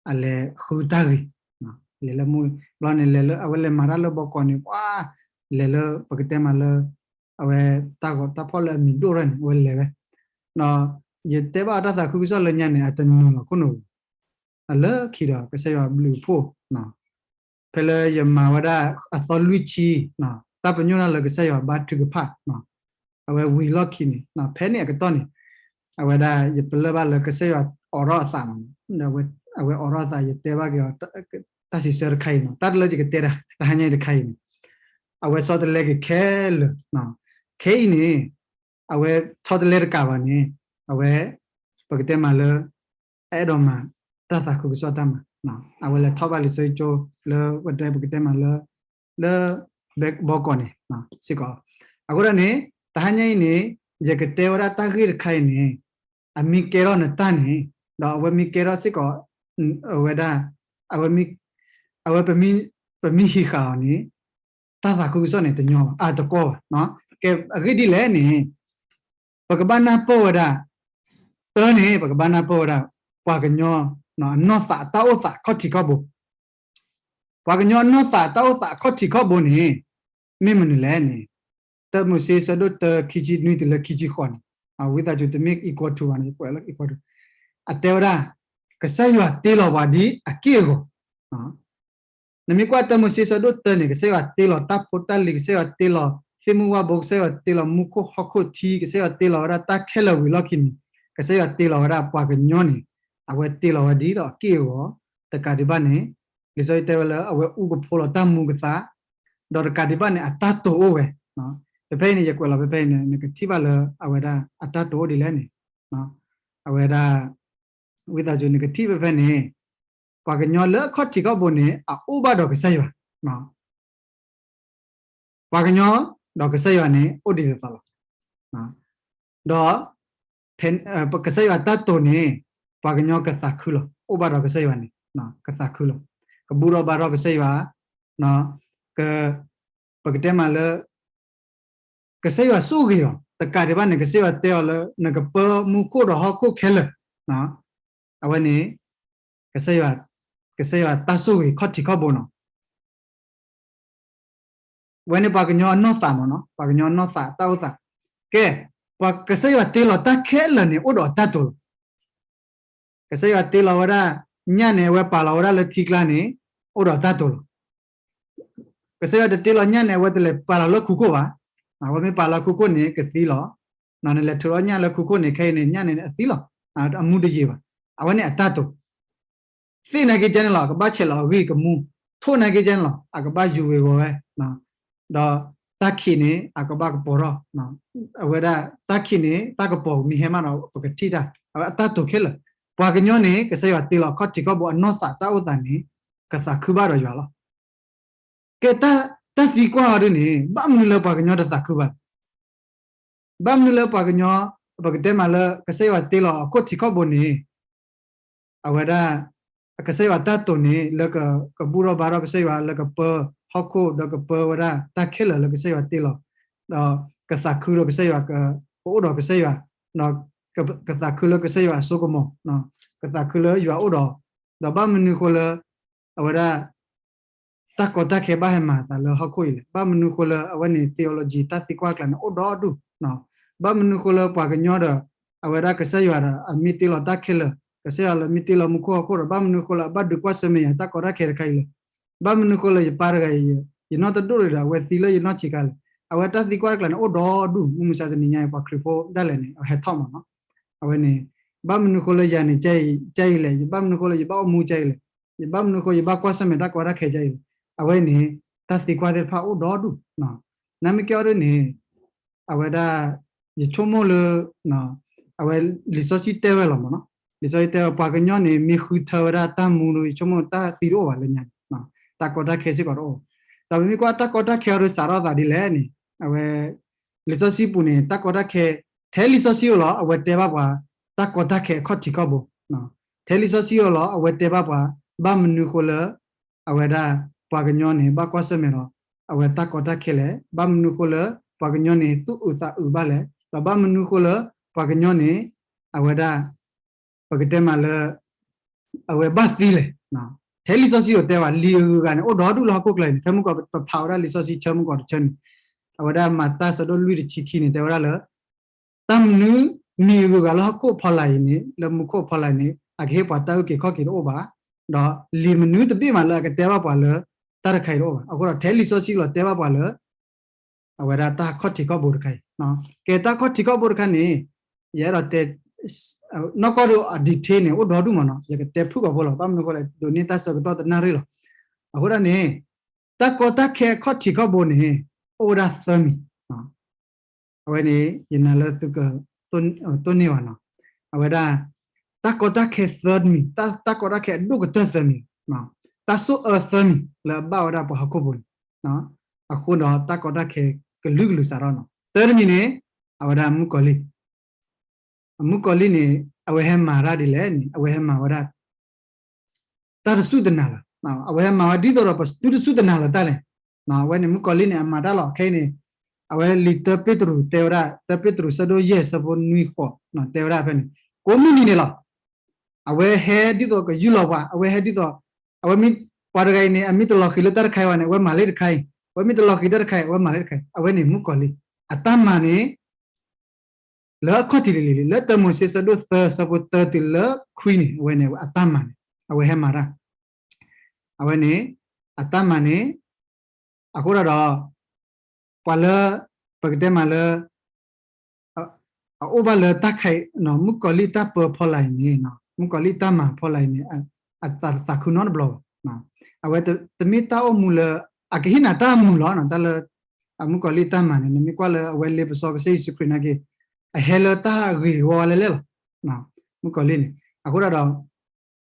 အလဲၤဃုတၢ်ဂ့ၤ လဲၤလၢမိၢ် ဘျီန့ၣ် လဲၤလၢ အဝဲလဲၤမၤတၢ်လၢဘီကီးန့ၣ် ပှၤ လဲၤလၢ ပကတဲမးလၢ အဝဲတၢ်ဂီၤတၢ်ဖီၣ်လၢအမံၤဒိၣ်ထီၣ်န့ၣ် အဝဲလဲၤဝဲ ဒီး ယတဲဘၣ်အီၤတၢ်သးခုကစီၣ်လၢညါန့ၣ် အတနုာ်လီၤခိၣ်နူာ် လၢခံဒီး ကစၢ်ယွၤဘျုးဖှိၣ် ဖဲလၢယမၤဝဲဒၣ်အသီလွံၢ်ဆံ တၢ်ပညိၣ်တၢ်လၢကစၢ်ယွၤဘါထုကဖၣ် အဝဲဝံၤလီၢ်ခံန့ၣ် ဖဲန့ၣ်အကတီၢ်န့ၣ် အဝဲဒၣ်ယပလၢၢ်ဘၣ်လၢကစၢ်ယွၤအိးထီၣ်အသးမး အဝဲအိးထီၣ်အသး ယတဲဘၣ်က့ၤအီၤ တၢ်စံးဆၢတခါအံၤမး တၢ်တလၢယကတဲတဟါညါအံၤတခါအံၤန့ၣ် အဝဲဆီတလဲက့ၤခဲလၢာ်, ခဲအံၤန့ၣ် အဝဲဆီတလဲတကးဘၣ်န့ၣ် အဝဲ ပကတဲမးလၢ အအဲၣ်ဒိးမၤတၢ်သးခုကစီၣ်တၢ်မၤ, အဝဲလဲၤထီၣ်ဘၣ်လံာ်စီဆှံကၠိလၢဝဲတဲပကတဲမးလၢ လၢဘီကီးန့ၣ်စ့ၢ်ကီးလီၤ. အဃိဒီးန့ၣ် တဟါညါအံၤန့ၣ် ယကတဲဝဲဒၣ်တၢ်ဂ့ၢ်တခါအံၤန့ၣ် အမ့ၢ်ကဲထီၣ်နတၢ်န့ၣ် ဒီးအဝဲမ့ၢ်ကဲထီၣ်စ့ၢ်ကီး အဝဲဒၣ် အဝဲ အဝဲပမ့ၢ်ဟံးဃာ်အီၤန့ၣ် တၢ်သးခုကစီၣ်န့ၣ်တညီဘၣ် အတကီဘၣ်. ကဲ အဂ့ၢ်ဒ်လဲၣ်န့ၣ် ပကဘၣ်နၢ်ပၢၢ်ဝဲဒၣ် တၢ်န့ၣ် ပကဘၣ်နၢ်ပၢၢ်ဝဲဒၣ် ပှၤကညီ အနီၢ်သးတၢ်အိၣ်သးအခီၣ်ထံးခီၣ်ဘိ ပှၤကညီအနီၢ်သးတၢ်အိၣ်သးအခီၣ်ထံးခီၣ်ဘိန့ၣ် မ့ၢ်မနုၤလဲၣ်န့ၣ် တၢမိၤၡ့ဆၢဒိၣ်တၢ ခံဆံနွံတုၤလၢခံဆံဃိးန့ၣ် ဝံသးစူၤတမ့ၢ် equal to ဘၣ်န့ၣ် ကွဲးလၢ equal to အတဲဝဲဒၣ် ကစၢ်ယွၤတ့လီၤပှၤဒ်အက့ၢ်အဂီၤ နမ့ၢ်ကွၢ်တၢမိၤၡ့ဆၢဒိၣ်တၢန့ၣ် ကစၢ်ယွၤတ့လီၤတၢ်ဖိတၢ်လံၤ ကစၢ်ယွၤတ့လီၤသ့ၣ်မုၢ်ဝၣ်ဘိ ကစၢ်ယွၤတ့လီၤမူခိၣ်ဟီၣ်ခိၣ်ထံ ကစၢ်ယွၤတ့လီၤဝဲဒၣ်တၢ်ခဲလၢာ်ဝံၤလီၢ်ခံန့ၣ် ကစၢ်ယွၤတ့လီၤဝဲဒၣ်ပှၤကညီန့ၣ် အဝဲတ့လီၤဝဲဒ်ဒီးအက့ၢ်အဂီၤ တကးဒံးဘၣ်န့ၣ် လံာ်စီဆှံတဲဝဲလၢအဝဲအူကဖိလီၤတၢ်မူကသါ ဒီးတကးဒံးဘၣ်န့ၣ် အတၢ်တိာ်အိၣ်ဝဲ ဖဲဖဲအံၤန့ၣ် ယကွဲးလီၤဖဲဖဲအံၤန့ၣ် နကထံၣ်ဘၣ်လၢအဝဲဒၣ်အတၢ်တိာ်အိၣ်ဒ်လဲၣ်န့ၣ် အဝဲဒၣ် ဝံသးစူၤနကထံၣ်ဖဲဖဲန့ၣ် ပှၤကညီလၢအခီၣ်ထံးခီၣ်ဘိန့ၣ် အအိၣ်ဘၣ်ဒီးကစၢ်ယွၤ ပှၤကညီဒီးကစၢ်ယွၤန့ၣ် အိၣ်ဒ်သိးသိးလီၤ. ဒီး ကစၢ်ယွၤတၢ်တိာ်န့ၣ် ပှၤကညီကသးခုလီၤ. အိၣ်ဘၣ်ဒီးကစၢ်ယွၤန့ၣ် ကသးခုလီၤ. ကဘူၣ်ထီၣ်ဘါထီၣ်ကစၢ်ယွၤ ပကတဲမးလၢ ကစၢ်ယွၤဆိၣ်ဂ့ၤအီၤ တကးဒံးဘၣ်န့ၣ် ကစၢ်ယွၤတဲအီၤလၢ နကပၢမူခိၣ်ဒီးဟီၣ်ခိၣ်ခဲလၢာ် အဝဲန့ၣ် ကစၢ်ယွၤ ကစၢ်ယွၤတၢ်ဆိၣ်ဂ့ၤခီၣ်ထံးခီၣ်ဘိနီၤ ဝဲန့ၣ်ပှၤကညီအနီၢ်သးမ့ၢ်နီၤ ပှၤကညီအနီၢ်သးတၢ်အိၣ်သး ကဲ ပှၤကစၢ်ယွၤတ့လီၤတၢ်ခဲလၢာ်န့ၣ် အိၣ်ဒီးအတၢ်တိာ်လီၤ. ကစၢ်ယွၤတ့လီၤဝဲဒၣ် ညၣ်န့ၣ် အဝဲပာ်လီၤဝဲဒၣ်လၢထံကျါန့ၣ် အိၣ်ဒီးအတၢ်တိာ်လီၤ. ကစၢ်ယွၤတတ့လီၤညၣ်န့ၣ် အဝဲတလဲၤပာ်လီၤလၢခူခိၣ်ဘၣ်. အဝဲမ့ၢ်ပာ်လီၤခူခိၣ်န့ၣ် ကသံလီၤ. နလဲၤထုးလီၤညၣ်လၢခူခိၣ်န့ၣ် ခဲအံၤန့ၣ် ညၣ်န့ၣ်အသံလီၤ. အမူတယံာ်ဘၣ်. အဝဲန့ၣ်အတၢ်တိာ် သ့ၣ်နာ်က့ၤကဲန့ၣ်လီၤ အကဘၣ်ဆဲးလီၤအဂံၢ်ကမူ, ထိၣ်နာ်က့ၤကဲန့ၣ်လီၤ အကဘၣ်ယူၤဝ့ၤဝီၤဝဲ, ဒီးတၢ်ခံးန့ၣ် အကဘၣ်ကပီၤထီၣ်, အဝဲဒၣ်တၢ်ခံးန့ၣ် တၢ်ကပီၤမ့ၢ်ဟဲမးဒီး ပကထံၣ်တၢ်, အဝဲအတၢ်တိာ်ခဲလၢာ်, ပှၤကညီန့ၣ် ကစၢ်ယွၤတ့လီၤခီၣ်ထံးခီၣ်ဘိအနီၢ်သးတၢ်အိၣ်သးန့ၣ် ကသးခုဘၣ်ဒီးယွၤလီၤ. ကဲ တၢ်သံကွၢ်အီၤဒ်န့ၣ် ဘၣ်မနုၤလၢပှၤကညီတသးခုဘၣ် ဘၣ်မနုၤလၢပှၤကညီ ပကတဲမးလၢ ကစၢ်ယွၤတ့လီၤအခီၣ်ထံးခီၣ်ဘိန့ၣ် အဝဲဒၣ် ကစၢ်ယွၤတၢ်တိာ်န့ၣ် လၢက ကဘူၣ်ထီၣ်ဘါထီၣ်ကစၢ်ယွၤ လၢကပၢဟီၣ်ခိၣ် ဒီးကပၢဝဲဒၣ်တၢ်ခဲလၢာ်လၢကစၢ်ယွၤတ့လီၤ, ဒီးကသးခုဒီးကစၢ်ယွၤ ကအိၣ်ဒီးကစၢ်ယွၤ, ဒီးကသးခုလၢကစၢ်ယွၤအစိကမီၤ, ကသးခုလၢယွၤအိၣ်ဒီး, ဒီးဘၣ်မနုၤဃိလၢ အဝဲဒၣ် တၢ်ကီတၢ်ခဲဘၣ်ဟဲမၤအသးလၢဟီၣ်ခိၣ်အံၤလဲၣ်. ဘၣ်မနုၤဃိလၢအဝဲန့ၣ် theology တၢ်သံကွၢ်အကျါန့ၣ် အိၣ်ဒီဒူၣ်, ဘၣ်မနုၤဃိလၢပှၤကညီဒီး အဝဲဒၣ်ကစၢ်ယွၤဒီး အမ့ၢ်တ့လီၤတၢ်ခဲလၢာ်, ကစၢ်ယွၤလၢမ့ၢ်တ့လီၤမူခိၣ်ဟီၣ်ခိၣ်ဒီး ဘၣ်မနုၤဃိလၢအဘၣ်ဒုးကွၢ်ဆၢၣ်မဲာ်ယၤတၢ်ကီတၢ်ခဲတခါအံၤလဲၣ်. ဘၣ်မနုၤဃိလၢယပၢ်တဂၤအံၤ ယနီၢ်တဒိၣ်ရံၣ်ဒီး အဝဲသံလၢယနီၢ်ဆံးခါလဲၣ်. အဝဲတၢ်သံကွၢ်တကျါန့ၣ် အိၣ်ဒီဒူၣ် မုၢ်မဆါတနံၤညါအံၤ ပှၤခရံာ်ဖိဒၣ်လဲာ်န့ၣ် အဟဲထီၣ်မးနီၤ. အဝဲန့ၣ် ဘၣ်မနုၤဃိလၢယၤန့ၣ် ကဲအံၤလဲၣ်, ဘၣ်မနုၤဃိလၢ ယဘၣ်အိၣ်မူကဲအံၤလဲၣ်, ယဘၣ်မနုၤဃိ ယဘၣ်ကွၢ်ဆၢၣ်မဲာ်တၢ်ကီတၢ်ခဲကဲအံၤလဲၣ်. အဝဲန့ၣ် တၢ်သံကွၢ်သ့ၣ်တဖၣ်အိၣ်ဒီဒူၣ်, နမ့ၢ်ကဲအီၤဒ်န့ၣ် အဝဲဒၣ် ယဆိကမိၣ်လၢ အဝဲလံာ်စီဆှံတဲဝဲလီၤမးနီၤ, လံာ်စီဆှံတဲဝဲ ပှၤကညီန့ၣ် မ့ၢ်ဃုထၢဝဲဒၣ်တၢ်မူဒီး ယဆိကမိၣ်တၢ်သံတအိၣ်ဘၣ်လၢညါန့ၣ်, တၢ်ကီတၢ်ခဲစ့ၢ်ကီးတအိၣ်ဘၣ်. ဒီးပမ့ၢ်ကွၢ်တၢ်ကီတၢ်ခဲအီၤဒီးစးထီၣ်သးဒ်လဲၣ်န့ၣ် အဝဲ လံာ်စီဆှံပူၤန့ၣ် တၢ်ကီတၢ်ခဲ ထဲလံာ်စီဆှံအအိၣ်လီၤ အဝဲတဲဘၣ်ပှၤ တၢ်ကီတၢ်ခဲအခီၣ်ထံးခီၣ်ဘိ, ထဲလံာ်စီဆှံအအိၣ်လီၤ အဝဲတဲဘၣ်ပှၤ ဘၣ်မနုၤဃိလၢ အဝဲဒၣ် ပှၤကညီန့ၣ် ဘၣ်ကွၢ်ဆၢၣ်မဲာ်ဒီး အဝဲတၢ်ကီတၢ်ခဲလဲၣ်, ဘၣ်မနုၤဃိလၢ ပှၤကညီန့ၣ် သူၣ်အုးသးအုးဘၣ်လဲၣ်, ဒီးဘၣ်မနုၤဃိလၢ ပှၤကညီန့ၣ် အဝဲဒၣ် ပကတဲမးလၢ အဝဲဘၣ်သံလဲၣ်. ထဲလံာ်စီဆှံအအိၣ်တဲဘၣ် လံာ်အဂုၤအဂၤန့ၣ် အိၣ်ဒီဒူၣ်လၢဟီၣ်ခိၣ်ချၢအံၤန့ၣ် ဖဲမုၢ်ကီၢ်ပဖးဝဲဒၣ်လံာ်စီဆှံဆၢမုၢ်ကီၢ်တဆၢန့ၣ် အဝဲဒၣ်မၤတၢ်ဆၢဒိၣ်လွံၢ်တဆံခံန့ၣ် တဲဝဲဒၣ်လၢ တၢ်မနုၤမံၤအဂုၤအဂၤလၢဟီၣ်ခိၣ်ဖီလာ်အံၤန့ၣ် လၢမူခိၣ်ဖီလာ်အံၤန့ၣ် အကဟ့ၣ်ပှၤတၢ်အုၣ်က့ၤခီၣ်က့ၤတအိၣ်ဘၣ်, ဒီးလံာ်မနုၤတဘ့ၣ်မးလၢအကတဲဘၣ်ပှၤလၢ တၢ်တခါအံၤတအိၣ်ဘၣ်. အဃိဒီးထဲလံာ်စီဆှံလီၤတဲဘၣ်ပှၤလၢ အဝဲဒၣ်တၢ်ခီၣ်ထံးခီၣ်ဘိတခါအံၤ, ကဲတၢ်ခီၣ်ထံးခီၣ်ဘိတခါန့ၣ် ယအဲၣ်ဒိးတဲ နီၢ်ကီၢ်ဒိၣ်အ detail န့ၣ် အိၣ်ဒီဒူၣ်မးနီၤ ယကတဲဖုၣ်ကိာ်ဖိလီၤ ဘၣ်မနုၤဃိလဲၣ် ဒိးန့ၢ်တၢ်ဆၢကတီၢ်တနၣ်ရံၣ်လီၤ. အဃိဒ်န့ၣ် တၢ်ကီတၢ်ခဲအခီၣ်ထံးခီၣ်ဘိန့ၣ် အိၣ်ဝဲဒၣ်သၢမံၤ. အဝဲန့ၣ် ယနာ်လၢသုကတိၢ်န့ၢ်ဘၣ်နီၤ. အဝဲဒၣ် တၢ်ကီတၢ်ခဲသၢမံၤ, တၢ် တၢ်ကီတၢ်ခဲအဒိၣ်ကတၢၢ်သၢမံၤ, တၢ်ဆိၣ်အၢသၢမံၤလၢအဘၣ်ဝဲဒၣ်ပှၤဟီၣ်ခိၣ်ဖိန့ၣ်, အဃိဒီးတၢ်ကီတၢ်ခဲကလုာ်ကလုာ်စးထီၣ်နီၤ. သၢတမံၤန့ၣ် အဝဲဒၣ်မုၣ်ကီၤလံၢ် အမုၣ်ကီၤလံၢ်န့ၣ် အဝဲဟဲမၤတၢ်ဒ်လဲၣ်န့ၣ် အဝဲဟဲမၤဝဲဒၣ် တၢ်တစူၢ်တနာ်လၢၤ, အဝဲဟဲမၤဝဲဒ်သိးဒီးပသုတစူၢ်တနာ်လၢၤတၢ်လဲၣ်. အဝဲန့ၣ် မုၣ်ကီၤလံၢ်န့ၣ် အမၤတၢ်လီၤ. ခဲအံၤန့ၣ် အဝဲလံာ်တၢပ့းတရူးတဲဝဲဒၣ် တၢပ့းတရူးဆၢဒိၣ်ယဲၢ်ဆၢဖိနွံဃိး တဲဝဲဒၣ်ဖဲန့ၣ် ကိးမုၢ်နံၤန့ၣ်လီၤ. အဝဲဟဲဒ်သိးကယူၢ်လီၤပှၤ, အဝဲဟဲဒ်သိး အဝဲမ့ၢ် ပှၤတဂၤအံၤန့ၣ် အမ့ၢ်တလီၤဃံၤလၢတၢ်တခါအံၤဘၣ်န့ၣ် အဝဲမၤလၢတခါအံၤ, အဝဲမ့ၢ်တလီၤဃံၤတၢ်တခါအံၤ အဝဲမၤလၢတခါအံၤ. အဝဲန့ၣ်မုၣ်ကီၤလံၢ် အတၢ်မၤန့ၣ် လၢအခီၣ်ထံးလံၤလံၤလံၤ လၢတၢမိၤၡ့ဆၢဒိၣ်သၢဆၢဖိတၢတုၤလၢခွံန့ၣ် အဝဲန့ၣ် အတၢ်မၤန့ၣ် အဝဲဟဲမၤတၢ် အဝဲန့ၣ် အတၢ်မၤန့ၣ် အဃိဒၣ်ဒီး ပှၤလၢ ပကတဲမးလၢ အအိၣ်ဘၣ်လၢတၢ်ခါအံၤ မုၣ်ကီၤလံၢ်တၢ်ပၢဖီလာ်အံၤန့ၣ် မုၣ်ကီၤလံၢ်တၢ်မၤဖီလာ်အံၤန့ၣ် အသးသးခုနီတဘျီဘၣ်. အဝဲတမ့ၢ်တၢ်အိၣ်မူလၢ အကဟ့ၣ်နၤတၢ်မုာ်လီၤ. တၢ်လၢ အမုၣ်ကီၤလံၢ်တၢ်မၤန့ၣ် နမ့ၢ်ကွၢ်လၢအဝဲလ့ပစီကစၢ်ယ့ၣ်ၡူးခရံာ်နာ်က့ အဟဲလၢတၢ်ဂ့ၤဂီၤဝဲလဲၣ်လဲၣ်လီၤ. မုၣ်ကီၤလံၢ်န့ၣ် အဃိဒၣ်ဒီး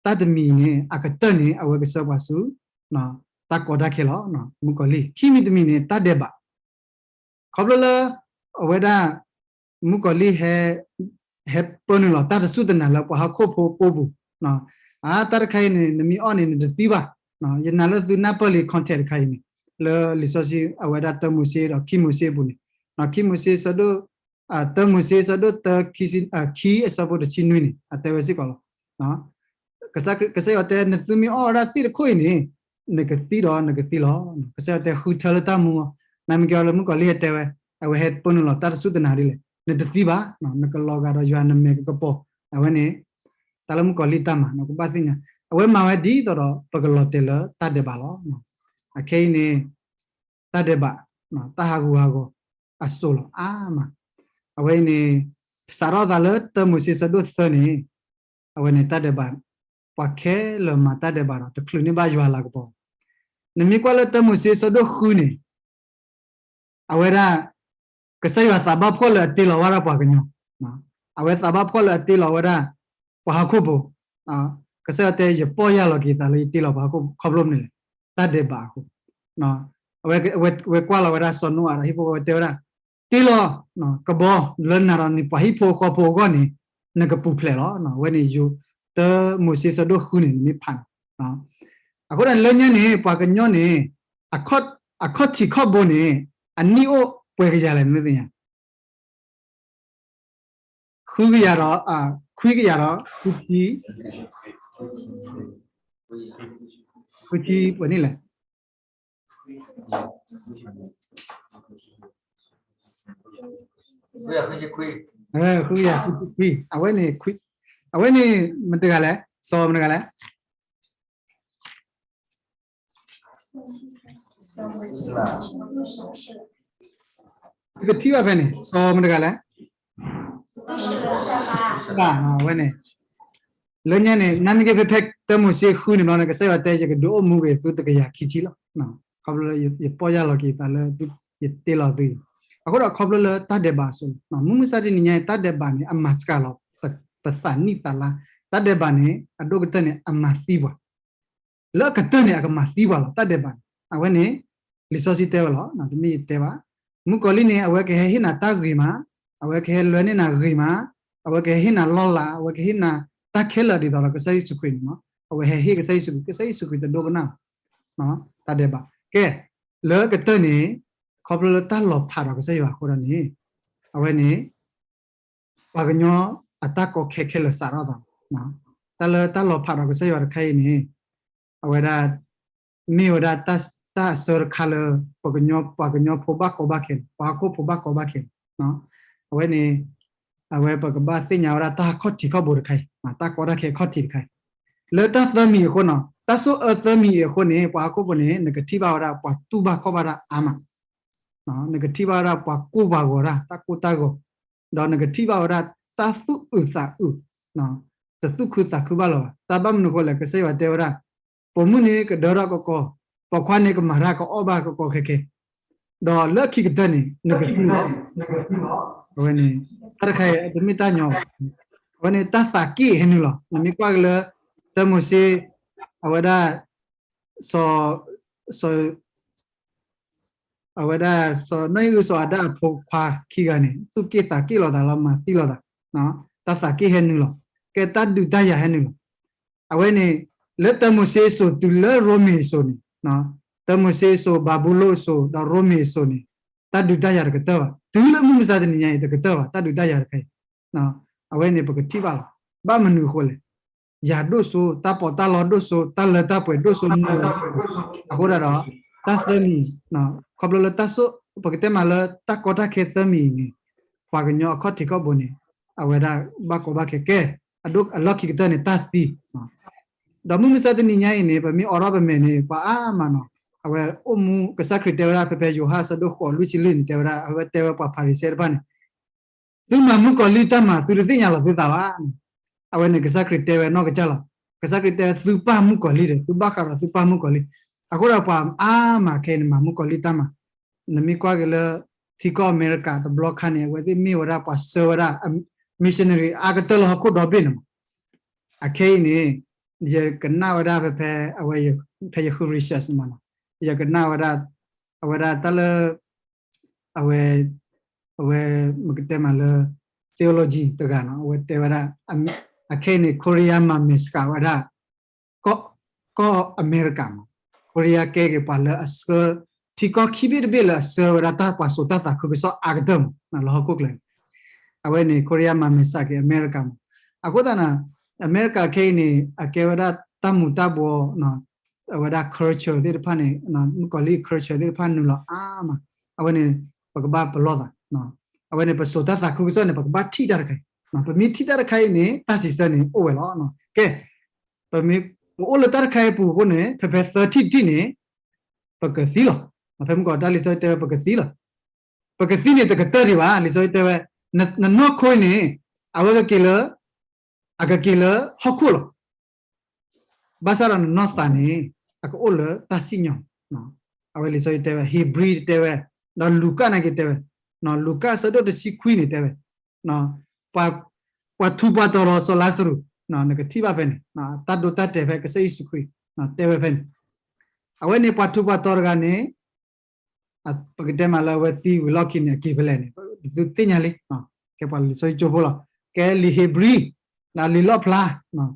တၢ်တမံၤန့ၣ် အကတၢၢ်န့ၣ် အဝဲကဆှၢပှၤဆူ တၢ်ကီတၢ်ခဲလီၤ. မုၣ်ကီၤလံၢ် ခံမံၤတမံၤန့ၣ် တၢ်ဒဲးဘး ခီဖျိလၢ အဝဲဒၣ် မုၣ်ကီၤလံၢ် ဟဲပၢနုာ်လီၤတၢ်တစူၢ်တနာ်လၢပှၤဟီၣ်ခိၣ်ဖိကိာ်ပူၤ, အါ တၢ်တခါအံၤန့ၣ် နမ့ၢ်အီၣ်န့ၣ် နတသံဘၣ်. ယနာ်လၢသုနၢ်ပၢၢ်လံ context တခါအံၤန့ၣ် လၢလံာ်စီဆှံအဝဲဒၣ်တၢမိၤၡ့ဒီးခံမိၤၡ့အပူၤန့ၣ်, ခံမိၤၡ့ဆၢဒိၣ် တၢမိၤၡ့ဆၢဒိၣ်တၢ ခံအဆၢဖိတဆံနွံန့ၣ် အတဲဝဲစ့ၢ်ကီးလီၤ. ကစၢ်ယွၤတဲ နသုမ့ၢ်အီၣ်ဝဲဒၣ်သ့ၣ်တခိၣ်အံၤန့ၣ် နကသံဒီးနကသံလီၤ. ကစၢ်ယွၤတဲဃုထၢလၢတၢ်မူအီၤ, နမ့ၢ်ကဲအီၤလၢမုၣ်ကီၤလံၢ်ဟဲတဲဝဲ, အဝဲဟဲပၢနုာ်လီၤတၢ်တစူၢ်တနာ်ဒ်လဲၣ်, နတသံဘၣ်, နကလီၤဂာ်ဒီးယွၤနမဲာ်ကကပီၤ, အဝဲန့ၣ် တၢ်လၢမုၣ်ကီၤလံၢ်တၢ်မၤ ကဘၣ်သ့ၣ်ညါအဝဲမၤဝဲဒ်သိးဒီး ပကလီၤတဲာ်လၢတၢ်ဒဲးဘးလီၤ. အခဲအံၤန့ၣ် တၢ်ဒဲးဘး, တၢ်ဟးဂူာ်ဟးဂီၤအစိၤလီၤအါမး. အဝဲအံၤန့ၣ် စးထီၣ်သးလၢတၢမိၤၡ့ဆၢဒိၣ်သၢန့ၣ်, အဝဲန့ၣ်တၢ်ဒဲးဘး, ပှၤခဲလၢာ်မၤတၢ်ဒဲးဘးဒီး တချုးန့ၢ်ဘၣ်ယွၤလၤကပီၤ. နမ့ၢ်ကွၢ်လၢတၢမိၤၡ့ဆၢဒိၣ်ဃုန့ၣ် အဝဲဒၣ် ကစၢ်ယွၤသးဘၣ်ဖှီၣ်လၢအတ့လီၤဝဲဒၣ်ပှၤကညီ, အဝဲသးဘၣ်ဖှီၣ်လၢအတ့လီၤဝဲဒၣ် ပှၤဟီၣ်ခိၣ်ဖိ, ကစၢ်ယွၤတဲ ယပီၢ်ယၢ်လီၤက့ၤသးလၢယတ့လီၤပှၤဟီၣ်ခိၣ်ဖိ ခီဖျိမနုၤလဲၣ်, တၢ်ဒဲးဘးအဃိ, အဝဲကွၢ်လီၤဝဲဒၣ်စီၤနိအၤဒီးဟံၣ်ဖိဃီဖိ တဲဝဲဒၣ်, တ့လီၤ ကဘီလၢနၤဒီးနပှၤဟံၣ်ဖိဃီဖိအဂီၢ်န့ၣ် နကပူၤဖျဲးလီၤ. အဝဲန့ၣ် ယိၤ တၢမိၤၡ့ဆၢဒိၣ်ဃုန့ၣ် နမ့ၢ်ဖးန့ၣ်, အဃိဒီးလၢညါန့ၣ် ပှၤကညီန့ၣ် အခီၣ်ထံးခီၣ်ဘိန့ၣ် အနံၣ်အိၣ်ပှဲၤကယၤလဲၣ် နမ့ၢ်သ့ၣ်ညါ ဃုကယၤဒီး ခွံကယၤဒီး ဃုဆံ, ဃုဆံပှဲၤန့ၣ်လဲၣ်, ဃုကယၤဃုဆံခွံ, အဝဲန့ၣ် အဝဲန့ၣ် မတဂၤလဲၣ်, စီၤမတဂၤလဲၣ် ယကထံၣ်ဘၣ်ဖဲန့ၣ် စီၤမတဂၤလဲၣ်, အဝဲန့ၣ် လၢညါန့ၣ် နမ့ၢ်က့ၤဖဲဖဲတၢမိၤၡ့ဃုန့ၣ်ဘျီန့ၣ် ကစၢ်ယွၤတဲ ယကဒုးအိၣ်မူက့ၤသုတကယၤခံဆံလီၤ. ခီဖျိလၢယပီၢ်ယၢ်လီၤက့ၤသးလၢယတ့လီၤသုအံၤ, အဃိဒီးခီဖျိလၢတၢ်ဒဲးဘးအစိၤလီၤ. မုၢ်မဆါတနံၤညါအံၤ တၢ်ဒဲးဘးန့ၣ် အမၤစှၤလီၤ ပသးနံၣ်သးလါ, တၢ်ဒဲးဘးန့ၣ် အဒိၣ်ကတၢၢ်န့ၣ် အမၤသံပှၤ လၢအကတၢၢ်န့ၣ် အကမၤသံပှၤလီၤ တၢ်ဒဲးဘးန့ၣ်. အဝဲန့ၣ် လံာ်စီဆှံတဲဝဲလီၤ, တမ့ၢ်ယတဲဘၣ်. မုၣ်ကီၤလံၢ်န့ၣ် အဝဲကဟဲဟ့ၣ်နၤတၢ်ဂ့ၤမး, အဝဲကဟဲလၢန့ၢ်နၤဂ့ၤမး, အဝဲကဟဲဟ့ၣ်နၤလီၢ်လၤ, အဝဲကဟ့ၣ်နၤတၢ်ခဲလၢာ်ဒ်သိးဒီးကစၢ်ယ့ၣ်ၡူးခရံာ်န့ၣ်လီၤ. အဝဲဟဲဟ့ၣ်ကစၢ်ယ့ၣ်ၡူးခရံာ်, ကစၢ်ယ့ၣ်ၡူးခရံာ်တဒိကနၣ်လီၤ တၢ်ဒဲးဘး. ကဲ, လၢကတၢၢ်န့ၣ် ခီဖျိလၢတၢ်လီၤဖးဒီးကစၢ်ယွၤအဃိဒီးန့ၣ် အဝဲန့ၣ် ပှၤကညီအတၢ်ကီခဲခဲလၢာ်စးထီၣ်သးလီၤ. တၢ်လၢတၢ်လီၤဖးဒီးကစၢ်ယွၤတခါအံၤန့ၣ် အဝဲဒၣ် မ့ၢ်ဝဲဒၣ်တၢ်အဆၢတခါလၢ ပှၤကညီ ပှၤကညီဖိဘၣ်ကီဘၣ်ခဲလီၤ, ပှၤဟီၣ်ခိၣ်ဖိဘၣ်ကီဘၣ်ခဲလီၤ. အဝဲန့ၣ် အဝဲပကဘၣ်သ့ၣ်ညါဝဲဒၣ်တၢ်ခီၣ်ထံးခီၣ်ဘိတခါအံၤ, တၢ်ကီတၢ်ခဲခီၣ်ထံးတခါအံၤ လၢတၢ်သၢမံၤအဃိနီၤ, တၢ်ဆိၣ်အၢသၢမံၤအံၤအဃိန့ၣ် ပှၤဟီၣ်ခိၣ်ဖိန့ၣ် နကထံၣ်ဘၣ်ဝဲဒၣ်ပှၤတူၢ်ဘၣ်ခီၣ်ဘၣ်တၢ်အါမး, နကထံၣ်ဘၣ်ဝဲဒၣ်ပှၤကိၢ်ပှၤဂီၤတၢ်, တၢ်ကိၢ်တၢ်ဂီၤ, ဒီးနကထံၣ်ဘၣ်ဝဲဒၣ်တၢ်သူၣ်အုးသးအုး, တသူၣ်ခုသးခုဘၣ်လၢၤဘၣ်. တၢ်ဘၣ်မနုၤအဃိလဲၣ်, ကစၢ်ယွၤတဲဝဲဒၣ် ပိာ်မုၣ်န့ၣ်ကဒၢထီၣ်ကီကီ, ပိာ်ခွါန့ၣ်ကမၤတၢ်ကအီၣ်ဘၣ်ကီကီခဲခဲ, ဒီးလၢခံကတၢၢ်န့ၣ် နကသံလီၤ. အဝဲန့ၣ် တၢ်တခါအံၤ တမ့ၢ်တၢ်ညီဘၣ်. အဝဲန့ၣ်တၢ်သးက့ၣ်ဟဲနုာ်လီၤ. နမ့ၢ်ကွၢ်က့ၤလၢ တၢမိၤၡ့ အဝဲဒၣ် စီၤ စီၤ အဝဲဒၣ်စီၤနိအ့ၣ်အုစီၤအၤဒၣ်အဖိခွါခံဂၤန့ၣ် သူၣ်က့ၣ်သးက့ၣ်လိာ်သးလီၤ မၤသံလိာ်သး, တၢ်သးက့ၣ်ဟဲနုာ်လီၤ. ကဲတၢ်ဒုးတၢ်ယၤဟဲနုာ်လီၤ. အဝဲန့ၣ် လၢတၢမိၤၡ့အစိၤတုၤလၢရိမ့ၤအစိၤန့ၣ်, တၢမိၤၡ့အစိၤ ဘၤဘူလိၣ်အစိၤ ဒီးရိမ့ၤအစိၤန့ၣ် တၢ်ဒုးတၢ်ယၤတကတၢၢ်ဘၣ်. တုၤလၢမုၢ်မဆါတနံၤညါအံၤ တကတၢၢ်ဘၣ် တၢ်ဒုးတၢ်ယၤတခါအံၤ. အဝဲန့ၣ်ပကထံၣ်ဘၣ်လီၤ. ဘၣ်မနုၤအဃိလဲၣ်. ယၤဒိၣ်စိ တၢ်ပီးတၢ်လီဒိၣ်စိ တၢ်လၢတၢ်ပှဲၤဒိၣ်စိမုၢ်, အဃိဒၣ်ဒီး တၢ်သၢမံၤ, ခီဖျိလၢတၢ်စိ ပကတဲမးလၢတၢ်ကီတၢ်ခဲသၢမံၤအံၤန့ၣ် ပှၤကညီအခီၣ်ထံးခီၣ်ဘိန့ၣ် အဝဲဒၣ်ဘၣ်ကီဘၣ်ခဲကဲ, အလီၢ်ခံကတၢၢ်န့ၣ် တၢ်သံ ဒီးမုၢ်မဆါတနံၤညါအံၤန့ၣ် ပမ့ၢ်အိးထီၣ်ပမဲာ်န့ၣ် ပှၤအါမးနီၤ, အဝဲအိၣ်မူ ကစၢ်ခရံာ်တဲဝဲဒၣ် ဖဲဖဲယိၤဟၣ်အဆၢဒိၣ်ဃိးလွံၢ်ဆံလွံၢ်န့ၣ် တဲဝဲဒၣ် အဝဲတဲဝဲပှၤဖၤရံၤၡဲတဖၣ်န့ၣ် သုမၤမုၣ်ကီၤလံၢ်တၢ်မၤ သုတသ့ၣ်ညါလီၤသုသးဘၣ်. အဝဲန့ၣ်ကစၢ်ခရံာ်တဲဝဲနီၢ်ကစၢ်လီၤ. ကစၢ်ခရံာ်တဲဝဲ သုပၢ်မုၣ်ကီၤလံၢ်ဒီး သုဘၣ်ဃးဒီးသုပၢ်မုၣ်ကီၤလံၢ်. အဃိဒီးပှၤအါမးခဲအံၤန့ၣ် မၤမုၣ်ကီၤလံၢ်တၢ်မၤ. နမ့ၢ်ကွၢ်က့ၤလၢ ထံကီၢ်အမဲရကၤတဘျီခါန့ၣ် အဝဲသ့ၣ်မ့ၢ်ဝဲဒၣ်ပှၤဆှၢဝဲဒၣ် missionary အါကတၢၢ်လၢဟီၣ်ခိၣ်ဒီဘ့ၣ်န့ၣ်မး. အခဲအံၤန့ၣ် ယကနၣ်ဝဲဒၣ်ဖဲ ဖဲ အဝဲ ဖဲယဃု research မးနီၤ, ယကနၣ်ဝဲဒၣ် အဝဲဒၣ်တၢ်လၢ အဝဲ အဝဲ မ့ၢ်ကတဲမးလၢ theology တဂၤနီၤ, အဝဲတဲဝဲဒၣ် အခဲအံၤန့ၣ် Korea မၤမဲာ်ဆှးဝဲဒၣ် ကီၢ်အမဲရကၤမး, Korea ကဲက့ၤပှၤလၢအဆှၢ ထံကီၢ်ခံဘ့ၣ်တဘ့ၣ်လၢအဆှၢဝဲဒၣ်တၢ်ပှၤစိာ်တၢ်သးခုကစီၣ်အါကတၢၢ်မး လၢဟီၣ်ခိၣ်ချၢန့ၣ်. အဝဲန့ၣ် Korea မၤမဲာ်ဆှးက့ၤအမဲရကၤမး. အဃိသတးန့ၣ် အမဲရကၤခဲအံၤန့ၣ် အကဲဝဲဒၣ်တၢ်မူၤတၢ်ဘှီး အဝဲဒၣ် culture သ့ၣ်တဖၣ်န့ၣ် မုၣ်ကီၤလံၢ် culture သ့ၣ်တဖၣ်နုာ်လီၤအါမး. အဝဲန့ၣ် ပကဘၣ်ပလီၢ်သး အဝဲန့ၣ် ပစိာ်တၢ်သးခုကစီၣ်န့ၣ် ပကဘၣ်ထံၣ်တၢ်တခါအံၤ, ပမ့ၢ်ထံၣ်တၢ်တခါအံၤန့ၣ် တၢ်စံးဆၢန့ၣ်အိၣ်ဝဲလီၤ. ကဲ ပမ့ၢ် ပအိၣ်လၢတၢ်တခါအံၤအပူၤအဃိန့ၣ် ဖဲဖဲသၢထံၣ်တထံၣ်န့ၣ် ပကသံလီၤ. ဖဲမုၢ်ကီၤတၢ်လံာ်စီဆှံတဲဝဲ ပကသံလီၤ. ပကသံန့ၣ်တကတၢၢ်ဒံးဘၣ်, လံာ်စီဆှံတဲဝဲ နနီၢ်ခိန့ၣ် အဝဲကက့ၤလၢ အကက့ၤလၢဟီၣ်ခိၣ်လီၤ. ဘၣ်ဆၣ်ဒီးနနီၢ်သးန့ၣ် အကအိၣ်လၢတၢ်စံၣ်ညီၣ်. အဝဲလံာ်စီဆှံတဲဝဲ Hebrew တဲဝဲ, ဒီးလူၤကၣ်နာ်က့ၤတဲဝဲ, လူၤကၣ်အဆၢဒိၣ်တဆံခွံန့ၣ်တဲဝဲ, ပှၤထူးပှၤတီၤဒီးစီၤလါစရူး, နကထံၣ်ဘၣ်ဖဲန့ၣ် တၢ်ဒိတၢ်တဲာ်ဖဲကစၢ်ယ့ၣ်ၡူးခရံာ် တဲဝဲဖဲန့ၣ်. အဝဲန့ၣ်ပှၤထူးပှၤတီၤတဂၤန့ၣ် ပကတဲမးလၢအဝဲသံဝံၤလီၢ်ခံန့ၣ် အက့ၤဖဲလဲၣ်န့ၣ် သုသ့ၣ်ညါလံ, ကဲပှၤလံာ်စီဆှံကၠိဖိလီၤ. ကဲလံာ်ဧ့ၤဘြံၤ လံာ်လီၣ်ဖျါ, လံာ်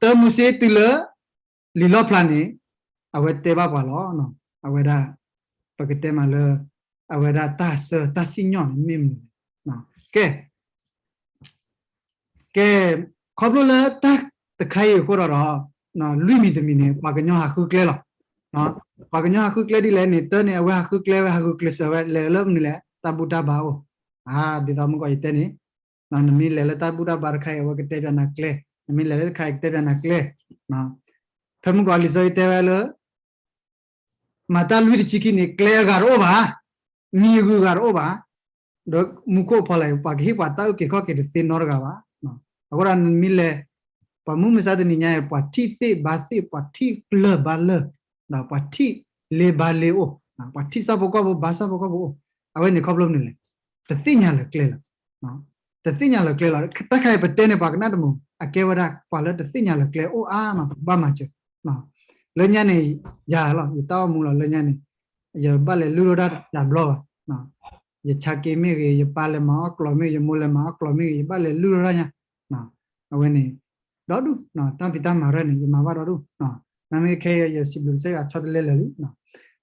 တၢမိၤၡ့တုၤလၢ လံာ်လီၣ်ဖျါန့ၣ် အဝဲတဲဘၣ်ပှၤလီၤ. အဝဲဒၣ် ပကတဲမးလၢ အဝဲဒၣ်တၢ်ဆၢတၢ်စံၣ်ညီၣ်န့ၣ်မ့ၢ်မနုၤလဲၣ်. ကဲ ကဲ ခီဖျိလၢတၢ်တခါအံၤအဃိဒီး လွံၢ်မံၤတမံၤန့ၣ် ပှၤကညီဟးဃုကျဲလီၤ. ပှၤကညီဟးဃုကျဲဒ်လဲၣ်န့ၣ် တၢ်န့ၣ် အဝဲဟးဃုကျဲဝဲ ဟးဃုကျဲးစၢးဝဲ လဲၤလၢမနုၤလဲၣ် တၢ်ဘူၣ်တၢ်ဘါအိၣ်. ဒ်သိးမုၢ်ကီၤယတဲန့ၣ် နမ့ၢ်လဲၤလၢတၢ်ဘူၣ်တၢ်ဘါတခါအံၤ အဝဲကတဲပၠးနၤကျဲ, နမ့ၢ်လဲၤလၢတခါအံၤ ကတဲပၠးနၤကျဲ. ဖဲမုၢ်ကီၤလံာ်စီဆှံတဲဝဲလၢ မၤတၢ်လွံၢ်တဆံခံန့ၣ် ကျဲအဂၤတအိၣ်ဘၣ်, မံၤအဂုၤအဂၤတအိၣ်ဘၣ်, ဒီးမူခိၣ်ဖီလာ် ပှၤကဟ့ၣ်ပှၤတၢ်အုၣ်က့ၤခီၣ်က့ၤတသ့နီတဂၤဘၣ်. အဃိဒီးနမ့ၢ်လဲၤ ပှၤမုၢ်မဆါတနံၤညါအံၤ ပှၤထံၣ်သ့ၣ်ဘါသ့ၣ် ပှၤထံၣ်လၢၢ်ဘါလၢၢ်, ဒီးပှၤထံၣ်လ့ဘါလ့အိၣ်, ပှၤထံၣ်ဆၣ်ဖိကီၢ်ဖိဘါဆၣ်ဖိကီၢ်ဖိအိၣ်, အဝဲန့ၣ်ခီဖျိမနုၤလဲၣ်, တသ့ၣ်ညါလၢၤကျဲလၢၤ တသ့ၣ်ညါလၢၤကျဲလီၤ. တၢ်ခါအံၤပတဲန့ၣ် ပှၤကနၣ်တမုာ် အကဲဝဲဒၣ် ပှၤလၢတသ့ၣ်ညါလၢၤကျဲအိၣ်အါမး ပကဘၣ်မၤစၢၤ. လၢညါန့ၣ် ယၤလီၤ ယတၢ်အိၣ်မူလီၤ လၢညါန့ၣ် ယဘၣ်လဲၤလုၢ်ထီၣ်တၢ်တဘျီဘၣ်. ယဆါက့မ့ၢ်ဂ့ၤ ယပၢ်လဲၤမၤအီၣ်ကျီၢ်မ့ၢ်ဂ့ၤ ယမိၢ်လဲၤမၤအီၣ်ကျီၢ်မ့ၢ်ဂ့ၤ ယဘၣ်လဲၤလုၢ်ထီၣ်တၢ်ညါ. အဝဲန့ၣ် ဒီဒူၣ် တၢ်ဖံးတၢ်မၤရဲၣ်န့ၣ် ယမၤဘၣ်ဒီဒူၣ်. နမ့ၢ်ခဲအံၤ ယစံးဘျုးကစၢ်ယွၤဆီတလဲလၢာ်လံ. ဒီး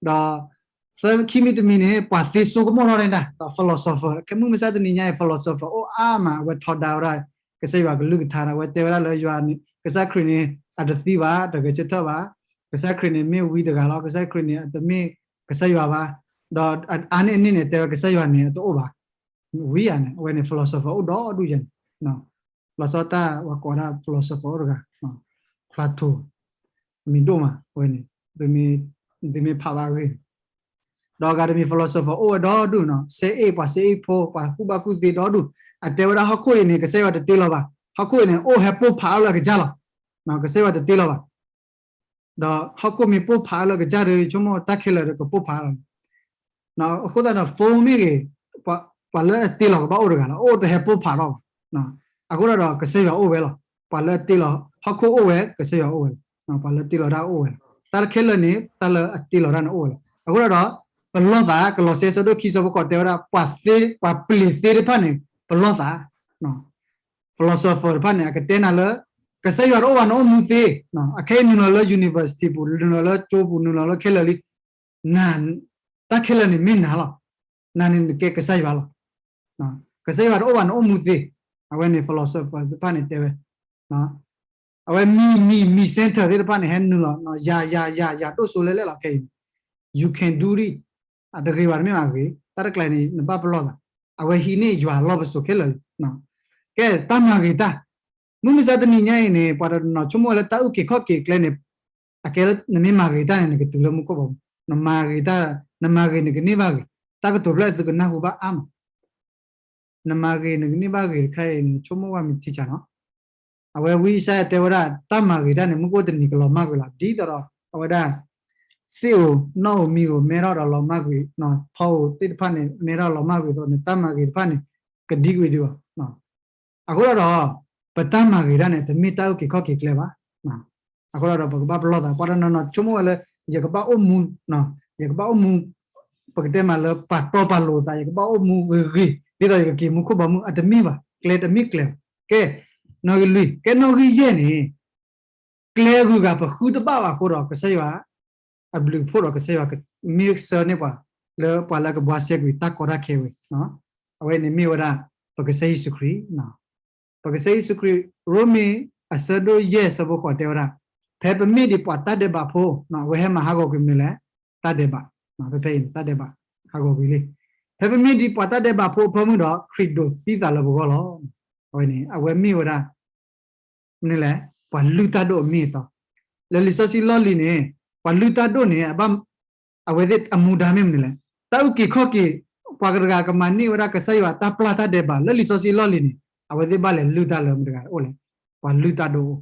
သၢ ခံမံၤတမံၤန့ၣ် ပှၤသ့စိကမီၣ်ထီၣ်န့ၣ်ဒၣ် ဒီး philosopher ခဲမုၢ်မဆါတနံၤညါအံၤ philosopher အိၣ်အါမး အဝဲထီဒါဝဲဒၣ် ကစၢ်ယွၤကလုၢ်ကထါဒီး အဝဲတဲဝဲဒၣ်လၢယွၤန့ၣ် ကစၢ်ခရံာ်န့ၣ် အတသံဘၣ် တဂဲၤဆၢထၢၣ်ဘၣ်, ကစၢ်ခရံာ်န့ၣ် မ့ၢ်ဝံတဂၤလီၤ, ကစၢ်ခရံာ်န့ၣ် အတမ့ၢ်ကစၢ်ယွၤဘၣ်, ဒီးအါန့ၢ်အန့ၣ်န့ၣ် တဲဝဲကစၢ်ယွၤန့ၣ် အတအိၣ်ဘၣ်. ဝံယၤန့ၣ် အဝဲန့ၣ် philosopher အိၣ်ဒီဒူၣ်ယၤန့ၣ် လီၤဆီတၢ်ဝဲကိးဒၣ် philosopher အိၣ်တဂၤ Plato မံၤဒိၣ်မး အဝဲန့ၣ် သုမ့ၢ်ဖးဘၣ်အဂ့ၢ်န့ၣ် ဒီးအဂၤတမံၤ philosopher အိၣ်ဝဲဒီဒူၣ်နီၤ စဲအ့ၣ် ပှၤစဲအ့ၣ်ဖိ ပှၤကူၣ်ဘၣ်ကူၣ်သ့ဒီဒူၣ် အတဲဝဲဒၣ်ဟီၣ်ခိၣ်အံၤန့ၣ် ကစၢ်ယွၤတတ့လီၤဘၣ်, ဟီၣ်ခိၣ်အံၤန့ၣ် အိၣ်ဟဲပိၢ်ဖးအီၣ်လၢအကစၢ်လီၤ. ကစၢ်ယွၤတတ့လီၤဘၣ်. ဒီးဟီၣ်ခိၣ်မ့ၢ်ပိၢ်ဖးအီၣ်လၢအကစၢ်ဒီး ဆိကမိၣ်တၢ်ခဲလၢာ်ဒီးကပိၢ်ဖးအီၣ်လီၤ. အဃိသတးဒီး phone မ့ၢ်ဂ့ၤ, ပှၤလၢအတ့လီၤကဘၣ်အိၣ်တဂၤလီၤ, အိၣ်တဟဲပိၢ်ဖးထီၣ်ဘၣ်. အဃိသတးဒီး ကစၢ်ယွၤအိၣ်ဝဲလီၤ. ပှၤလၢအတ့လီၤဟီၣ်ခိၣ်အိၣ်ဝဲ, ကစၢ်ယွၤအိၣ်ဝဲလီၤ. ပှၤလၢအတ့လီၤတၢ်အိၣ်ဝဲလီၤ. တၢ်ခဲလၢာ်န့ၣ် တၢ်လၢအတ့လီၤတၢ်န့ၣ်အိၣ်ဝဲလီၤ. အဃိသတးဒီး ပလီၢ်သး, ကလီးစဲ ဆၢဒိၣ်ခံ ဆၢဖိဃိး တဲဝဲဒၣ် ပှၤသ့, ပှၤပျ့ၤသ့တဖၣ်န့ၣ် ပလီၢ်သး philosopher တဖၣ်န့ၣ် အကတဲနၤလၢ ကစၢ်ယွၤတအိၣ်ဘၣ် နအိၣ်မူသ့, အခဲအံၤနုာ်လီၤလၢ university ပူၤ, နုာ်လီၤလၢကၠိပူၤ, နုာ်လီၤလၢခဲလၢာ်လံ, တၢ်ခဲလၢာ်န့ၣ်မ့ၢ်နၤလီၤ. နၤန့ၣ်နကဲကစၢ်ယွၤလီၤ. ကစၢ်ယွၤတအိၣ်ဘၣ် နအိၣ်မူသ့. အဝဲန့ၣ် philosopher တဖၣ်န့ၣ်တဲဝဲ, အဝဲမံၤ, မံၤ, မံၤ center သ့ၣ်တဖၣ်န့ၣ် ဟဲနုာ်လီၤ ယၤ ယၤ ယၤ ယၤ ဒိၣ်စိလၢလဲၣ်လီၤ ခဲအံၤန့ၣ် you can do it, အတဂ့ၤဘၣ် တမ့ၢ်ဘၣ်ဂ့ၤ, တၢ်တကျါန့ၣ် နဘၣ်ပလီၢ်သး. အဝဲဟံးန့ၢ်ယွၤလီၢ်ပစိာ်ခဲလၢာ်လံ. ကဲ တၢ်မၤဂ့ၤတၢ်, မုၢ်မဆါတနံၤညါအံၤန့ၣ် ပှၤတနီၤနီၤဆိကမိၣ်ဝဲလၢတၢ်အုၣ်က့ၤခီၣ်က့ၤကျဲန့ၣ်, အကဲလၢနမ့ၢ်မၤဂ့ၤတၢ်န့ၣ် နကတုၤလၢမူခိၣ်ဘီမုၢ်, နမၤဂ့ၤတၢ်, နမၤဂ့ၤနကန့ၢ်ဘၣ်ဂ့ၤ, တၢ်ကတိၤဖျၢၣ်သုကနၢ်ဟူဘၣ်အါမး နမၤဂ့ၤနကန့ၢ်ဘၣ်ဂ့ၤတခါအံၤန့ၣ် ဆိကမိၣ်ဝဲမ့ၢ်ထံဆးနီၤ. အဝဲဝံယၡါယၤတဲဝဲဒၣ် တၢ်မၤဂ့ၤတၢ်န့ၣ် မူခိၣ်တနံၤကလီၤမၢ်ကွံာ်လီၤ. ဒ်သိးဒီး အဝဲဒၣ် သ့ၣ်ဧိၤနီၣ်ဧိၤမံၤဧိၤ မဲထီၣ်ဒီးလီၤမၢ်ကွံာ်, ဖီဧိၤသ့ၣ်တဖၣ်န့ၣ် မဲထီၣ်လီၤမၢ်ကွံာ်အသိးန့ၣ် တၢ်မၤဂ့ၤတဖၣ်န့ၣ် ကဒံကွံာ်ဒံးဘၣ်. အဃိဒီး ပတၢ်မၤဂ့ၤတၢ်န့ၣ် တမ့ၢ်တၢ်အုၣ်က့ၤခီၣ်က့ၤကျဲဘၣ်. အဃိဒီးပကဘၣ်ပလီၢ်သး, ပှၤတနီၤနီၤဆိကမိၣ်ဝဲလၢ ယကဘၣ်အိၣ်မူ, ယကဘၣ်အိၣ်မူ, ပကတဲမးလၢပှၤတီပှၤလိၤသး, ယကဘၣ်အိၣ်မူဂ့ၤဂ့ၤ ဒ်သိးယကက့ၤမူခိၣ်ဘီမုၢ်, အတမ့ၢ်ဘၣ်, ကျဲတမ့ၢ်ကျဲဘၣ်. ကဲ, နီၣ်ဂံၢ်လွံၢ်, ကဲနီၣ်ဂံၢ်ယဲၢ်န့ၣ် ကျဲဂုၤဂၤပဃုတဘၣ်ဘၣ်အဃိဒီး ကစၢ်ယွၤ အဘျုးအဖှိၣ်ဒီး ကစၢ်ယွၤမ့ၢ်ဆှၢန့ၢ်ပှၤ လၢပှၤလၢကဘှါရှဲကွံာ်တၢ်ကီတၢ်ခဲဝဲ, အဝဲန့ၣ်မ့ၢ်ဝဲဒၣ် ပကစၢ်ယ့ၣ်ၡူးခရံာ်. ပကစၢ်ယ့ၣ်ၡူးခရံာ် ရိမ့ၤအဆၢဒိၣ်ယဲၢ်ဆၢဖိဃိးတဲဝဲဒၣ်, ဖဲပမ့ၢ်ဒံးပှၤတၢ်ဒဲးဘးဖိ, အဝဲဟဲမၤဟးဂီၤကွံာ်မနုၤလဲၣ်, တၢ်ဒဲးဘး, ဖဲဖဲအံၤန့ၣ် တၢ်ဒဲးဘးဟးဂီၤကွံာ်လံ. ဖဲပမ့ၢ်ဒံးပှၤတၢ်ဒဲးဘးဖိအဖၢမုၢ်ဒီး ခရံာ်ဒိးသံသးလၢပဂီၢ်လီၤ. အဝဲန့ၣ် အဝဲမ့ၢ်ဝဲဒၣ် မနုၤလဲၣ်, ပှၤလုၢ်တၢ်ဒိၣ်အမ့ၢ်အတီ. လၢလံာ်စီဆှံလီၢ်လံၤန့ၣ် ပှၤလုၢ်တၢ်ဒိၣ်န့ၣ် အဝဲသ့ၣ်အမူဒါမ့ၢ်မနုၤလဲၣ်, တၢ်အုၣ်က့ၤခီၣ်က့ၤ, ပှၤတဂၤကမၤန့ၢ်ဝဲဒၣ်ကစၢ်ယွၤတၢ်ပျၢ်တၢ်ဒဲးဘး လၢလံာ်စီဆှံလီၢ်လံၤန့ၣ် အဝဲသ့ၣ်ဘၣ်လဲၤလုၢ်တၢ်လၢမတၤတဂၤအိၣ်လဲၣ်, ပှၤလုၢ်တၢ်ဒိၣ်အိၣ်.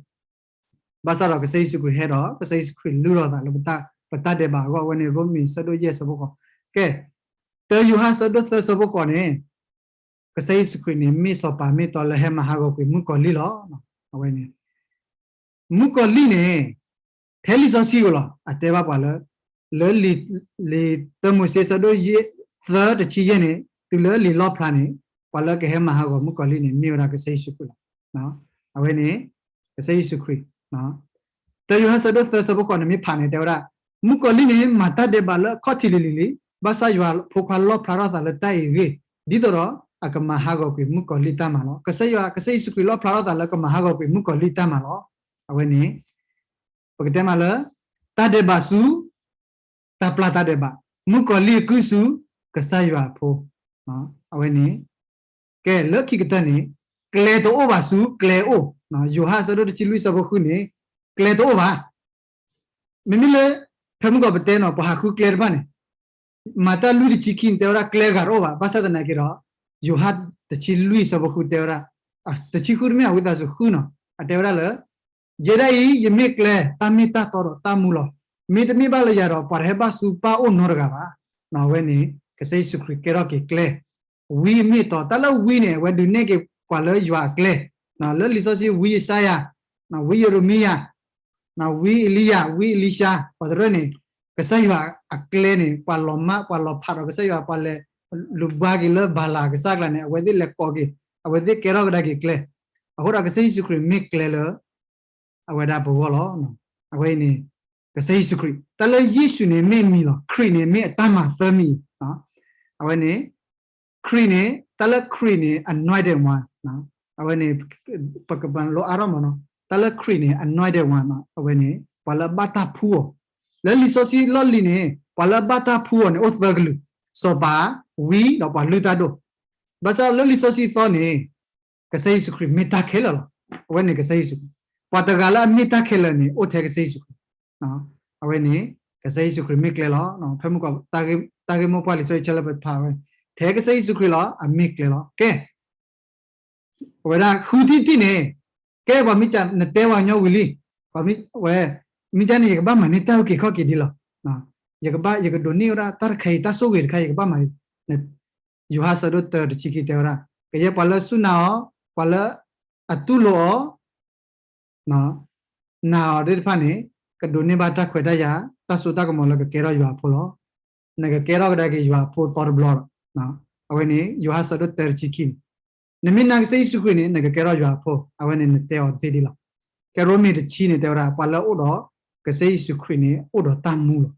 ဘၣ်ဆၣ်ဒီးကစၢ်ယ့ၣ်ၡူးခရံာ်ဟဲဒီး ကစၢ်ယ့ၣ်ၡူးခရံာ်လုၢ်ထီၣ်သးလၢပတၢ်ဒဲးဘးအဂီၢ်, အဝဲန့ၣ် ရိမ့ၤဆၢဒိၣ်ယဲၢ်ဆၢဖိဃိး. ကဲ, တၢယိၤဟၣ်ဆၢဒိၣ်သၢဆၢဖိဃိးန့ၣ် ကစၢ်ယ့ၣ်ၡူးခရံာ်န့ၣ် မ့ၢ်စီၤပၤမ့ၢ်တီလၢဟဲမၤဟးဂီၤကွံာ်မုၣ်ကီၤလံၢ်လီၤ. အဝဲန့ၣ် မုၣ်ကီၤလံၢ်န့ၣ် ထဲလံာ်စီဆှံဧိၤလီၤ, အတဲဘၣ်ပှၤလၢ လၢလံာ်, လံာ်တၢမိၤၡ့ဆၢဒိၣ်ယဲၢ်, သၢတဆံယဲၢ်န့ၣ် တုၤလၢလံာ်လီၣ်ဖျါန့ၣ် ပှၤလၢကဟဲမၤဟးဂီၤမုၣ်ကီၤလံၢ်န့ၣ် မ့ၢ်ဝဲဒၣ်ကစၢ်ယ့ၣ်ၡူးခရံာ်လီၤ. အဝဲန့ၣ် ကစၢ်ယ့ၣ်ၡူးခရံာ် တၢယိၤဟၣ်ဆၢဒိၣ်သၢဆၢဖိဃိးန့ၣ်မ့ၢ်ဖးန့ၣ် တဲဝဲဒၣ်, မုၣ်ကီၤလံၢ်န့ၣ် မၤတၢ်ဒဲးဘးလၢအခီၣ်ထံးလံၤလံၤလံၤ, ဘၣ်ဆၣ်ယွၤဖိခွါလီၣ်ဖျါထီၣ်သးလၢတၢ်အံၤအဂ့ၢ်, ဒ်သိးဒီးအကမၤဟးဂီၤကွံာ်မုၣ်ကီၤလံၢ်တၢ်မၤလီၤ. ကစၢ်ယွၤ, ကစၢ်ယ့ၣ်ၡူးခရံာ်လီၣ်ဖျါထီၣ်သးလၢကမၤဟးဂီၤကွံာ်မုၣ်ကီၤလံၢ်တၢ်မၤလီၤ. အဝဲန့ၣ် ပကတဲမးလၢ တၢ်ဒဲးဘးဆူ တၢ်ပျၢ်တၢ်ဒဲးဘး, မုၣ်ကီၤလံၢ်အကုၢ်ဆူ ကစၢ်ယွၤအဖိ, အဝဲန့ၣ် ကဲလၢခံကတၢၢ်န့ၣ် ကျဲတအိၣ်ဘၣ်ဆူကျဲအိၣ်, ယိၤဟၣ်ဆၢဒိၣ်တဆံလွံၢ်ဆၢဖိဃုန့ၣ် ကျဲတအိၣ်ဘၣ်. မ့မ့ၢ်လၢ ဖဲမုၢ်ကီၢ်ပတဲနီၤ ပှၤဟးဃုကျဲတဖၣ်န့ၣ် မၤတၢ်လွံၢ်တဆံခံန့ၣ် တဲဝဲဒၣ်ကျဲဂၤတအိၣ်ဘၣ်. ဘၣ်ဆၣ်သနာ်က့ဒီး ယိၤဟၣ်တဆံလွံၢ်ဆၢဖိဃုတဲဝဲဒၣ်, တဆံဃုတမ့ၢ် အဝံသးစူၤဃုနီၤ, အတဲဝဲဒၣ်လၢ ယဲဒၣ်အံၤ ယမ့ၢ်ကျဲ, တၢ်မ့ၢ်တၢ်တီဒီးတၢ်မူလီၤ. မ့တမ့ၢ်ဘၣ်လၢယၤဒီး ပှၤတဟဲဘၣ်ဆူပၢ်အိၣ်နီတဂၤဘၣ်. အဝဲန့ၣ် ကစၢ်ယ့ၣ်ၡူးခရံာ်ကဲထီၣ်က့ၤကျဲ ဝံအမ့ၢ်အတီ, တၢ်လၢဝံန့ၣ် အဝဲဒုးနဲၣ်က့ၤပှၤလၢယွၤအကျဲ, လၢလံာ်စီဆှံဝံယၡါယၤ, ဝံယရမံယၤ, ဝံအ့လံယၤ, ဝံအ့လံၡါ, ပှၤတရၢၣ်န့ၣ် ကစၢ်ယွၤအကျဲန့ၣ် ပှၤလီၤမၢ် ပှၤလီၤဖးဒီးကစၢ်ယွၤ ပှၤလဲၤလူၤဘှါက့ၤလၢဘၤလးကစၢ်ကျါန့ၣ် အဝဲသ့ၣ်လဲၤကိးက့ၤ, အဝဲသ့ၣ်ကဲထီၣ်ကဒါက့ၤကျဲ, အဃိဒီးကစၢ်ယ့ၣ်ၡူးခရံာ်မ့ၢ်ကျဲလၢ အဝဲဒၣ်ပဂီၢ်လီၤ. အဝဲအံၤန့ၣ် ကစၢ်ယ့ၣ်ၡူးခရံာ်, တၢ်လၢယ့ၣ်ၡူးန့ၣ်မ့ၢ်မံၤလီၤ. ခရံာ်န့ၣ်မ့ၢ်အတၢ်မၤသၢမံၤအံၤ, အဝဲန့ၣ် ခရံာ်န့ၣ် တၢ်လၢခရံာ်န့ၣ် anointed one, အဝဲန့ၣ် ပကပၤလိအါထီၣ်မးနီၤ, တၢ်လၢခရံာ်န့ၣ် anointed one, အဝဲန့ၣ် ပှၤလၢအဘၣ်တၢ်ဖှူအီၤ, လၢလံာ်စီဆှံလီၢ်လံၤန့ၣ် ပှၤလၢအဘၣ်တၢ်ဖှူအီၤန့ၣ် အိၣ်သၢကလုာ်, စီၤပၤ, ဝံဒီးပှၤလုၢ်တၢ်ဒိၣ်, ဘၣ်ဆၣ်လၢလံာ်စီဆှံသီန့ၣ် ကစၢ်ယ့ၣ်ၡူးခရံာ်မ့ၢ်တၢ်ခဲလၢာ်လီၤ. အဝဲန့ၣ်ကစၢ်ယ့ၣ်ၡူးခရံာ်, ပှၤတဂၤလၢအမ့ၢ်တၢ်ခဲလၢာ်န့ၣ် အိၣ်ထဲကစၢ်ယ့ၣ်ၡူးခရံာ်, အဝဲန့ၣ် ကစၢ်ယ့ၣ်ၡူးခရံာ်မ့ၢ်ကျဲလီၤ. ဖဲမုၢ်ကီၢ် တၢ်ဂ့ၢ်မိၢ်ပှၢ်လံာ်စီဆှံဆၢလၢပဖးဝဲ ထဲကစၢ်ယ့ၣ်ၡူးခရံာ်လီၤ အမ့ၢ်ကျဲလီၤ. ကဲ အဝဲဒၣ်ဃုထံၣ်တထံၣ်န့ၣ်, ကဲပှၤမ့ၢ်ကနတဲဝဲညီဝံၤလံ, ပှၤမ့ၢ်ဝဲ, မ့ၢ်ကန့ၣ် ယကဘၣ်မၤန့ၢ်တၢ်အုၣ်က့ၤခီၣ်က့ၤဒ်လီၤ. ယကဘၣ် ယကဒိးန့ၢ်ဝဲဒၣ်တၢ်တခါအံၤ တၢ်ဆိၣ်ဂ့ၤတခါအံၤ ယကဘၣ်မၤ ယိၤဟၣ်ဆၢဒိၣ်တၢတဆံခံတဲဝဲဒၣ် ကယဲၢ်ပှၤလၢအစူၢ်နာ်အီၤ, ပှၤလၢအတူၢ်လိာ်အီၤ နာ်အီၤသ့ၣ်တဖၣ်န့ၣ် ကဒိးန့ၢ်ဘၣ်တၢ်ခွဲးတၢ်ယာ် တၢ်စိတၢ်ကမီၤလၢကကဲထီၣ်ယွၤအဖိလီၤ. နကကဲထီၣ်ကဒါက့ၤယွၤအဖိသီတဘျီဒီး အဝဲန့ၣ် ယိၤဟၣ်ဆၢဒိၣ်တၢတဆံခံန့ၣ် နမ့ၢ်နာ်ကစၢ်ယ့ၣ်ၡူးခရံာ်န့ၣ် နကကဲထီၣ်ယွၤအဖိ, အဝဲန့ၣ်နတဲအီၤသ့ဒ်လီၤ. ကဲရိမ့ၤတဆံန့ၣ် တဲဝဲဒၣ် ပှၤလၢအအိၣ်ဒီးကစၢ်ယ့ၣ်ၡူးခရံာ်န့ၣ် အိၣ်ဒီးတၢ်မူလီၤ.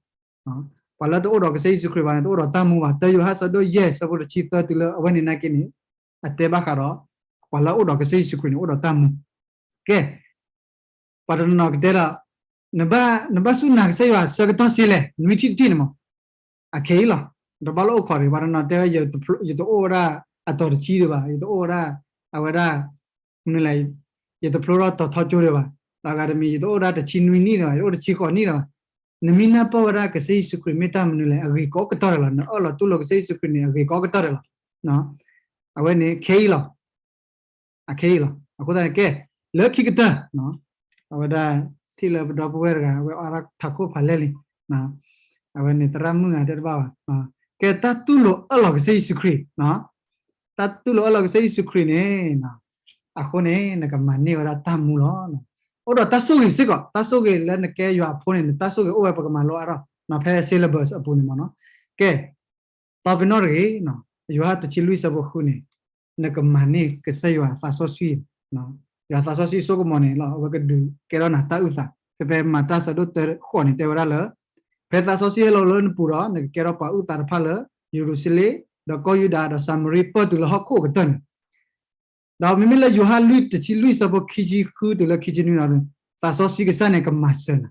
ပှၤလၢတအိၣ်ဒီးကစၢ်ယ့ၣ်ၡူးခရံာ်ဘၣ်န့ၣ် တအိၣ်ဒီးတၢ်မူဘၣ်. တၢယိၤဟၣ်ဆၢဒိၣ်ယဲၢ်ဆၢဖိတဆံသၢတုၤလၢအဝဲန့ၣ်နာ်က့န့ၣ် အတဲဘၣ်ဃးဒီး ပှၤလၢအအိၣ်ဒီးကစၢ်ယ့ၣ်ၡူးခရံာ်န့ၣ် အိၣ်ဒီးတၢ်မူ. ကဲ ပှၤတနီၤနီၤကတဲဒီး နဘၣ် နဘၣ်စူၢ်နာ်ကစၢ်ယွၤဆၢကတီၢ်စ့လဲၣ် နွံထံၣ်တထံၣ်န့ၣ်မး, အခဲအံၤလီၤ. တဘၣ်လိၣ်အိၣ်ခိးတဂ့ၤ, ပှၤတနီၤတဲဝဲ ယတအိၣ်ဝဲဒၣ်အတီၤတဆံဒံးဘၣ်, ယတအိၣ်ဝဲဒၣ် အဝဲဒၣ် မနုၤလဲၣ်, ယတဖျိထီၣ်တီၤထီကၠိဒံးဘၣ်, ဒီးဂၤတမံၤ ယတအိၣ်ဝဲဒၣ်တဆံနွံနံၣ်ဒံးဘၣ်, ယတအိၣ်တဆံဃိးနံၣ်ဒံးဘၣ်. နမ့ၢ်နၢ်ပၢၢ်ဝဲဒၣ်ကစၢ်ယ့ၣ်ၡူးခရံာ်မ့ၢ်တၢ်မနုၤလဲၣ် အဂ့ၤကိးကတီၢ်ဒဲးလီၤ. နအၢၣ်လီၤတူၢ်လိာ်ကစၢ်ယ့ၣ်ၡူးခရံာ်န့ၣ် အဂ့ၤကိးကတီၢ်ဒဲးလီၤ. အဝဲန့ၣ်ခဲအံၤလီၤ. အခဲအံၤလီၤ. အဃိသတးန့ၣ် ကဲ လၢခံကတၢၢ် အဝဲဒၣ်ထံၣ်လၢပဒီပုၢ်ဝဲၢ်တဂၤ အဝဲအီၣ်ဒၣ်ထးခိၣ်ဖးလဲၢ်လံ, အဝဲန့ၣ်သရၣ်မုၣ်ဂၤတဲတဘၣ်ဘၣ်, ကဲတၢ်တူၢ်လိာ်အၢၣ်လီၤကစၢ်ယ့ၣ်ၡူးခရံာ်, တၢ်တူၢ်လိာ်အၢၣ်လီၤကစၢ်ယ့ၣ်ၡူးခရံာ်န့ၣ် အဃိန့ၣ် နကမၤန့ၢ်ဝဲဒၣ်တၢ်မူလီၤ. အိၣ်ဒီးတၢ်ဆိၣ်ဂ့ၤစ့ၢ်ကီး, တၢ်ဆိၣ်ဂ့ၤလၢနကဲယွၤအဖိန့ၣ် နတၢ်ဆိၣ်ဂ့ၤအိၣ်ဝဲ ပကမၤလိအါထီၣ် ဖဲ syllabus အပူၤန့ၣ်မးနီၤ. ကဲ သီပ့ၤနီၣ်တဂ့ၤ, ယိၤဟၣ်တဆံလွံၢ်ဆၢဖိဃုန့ၣ် နကမၤန့ၢ်ကစၢ်ယွၤသးစီဆှံ, ယွၤသးစီဆှံစိကမီၤန့ၣ်လီၤ အဝဲကဒုးကဲထီၣ်နၤတၢ်အုၣ်သး. ဖဲဖဲမၤတၢ်ဆၢဒိၣ်တၢဃိးန့ၣ် တဲဝဲဒၣ်လၢ ဖဲသးစီဆှံဟဲလီၤလၢနပူၤဒီး နကကဲထီၣ်ပှၤအုၣ်သးတဖၣ်လၢ ယရူၤၡလ့ၣ်, ဒီးကီၢ်ယူဒၤ, ဒီးစၤမရံပၢၢ်တုၤလၢဟီၣ်ခိၣ်အကတၢၢ်န့ၣ် ဒီးမ့မ့ၢ်လၢယိၤဟၣ်လွံၢ်တဆံလွံၢ်ဆၢဖိခံဆံဃုတုၤလၢခံဆံနွံန့ၣ် သးစီဆှံကစၢ်န့ၣ် ကမၤစၢၤနၤ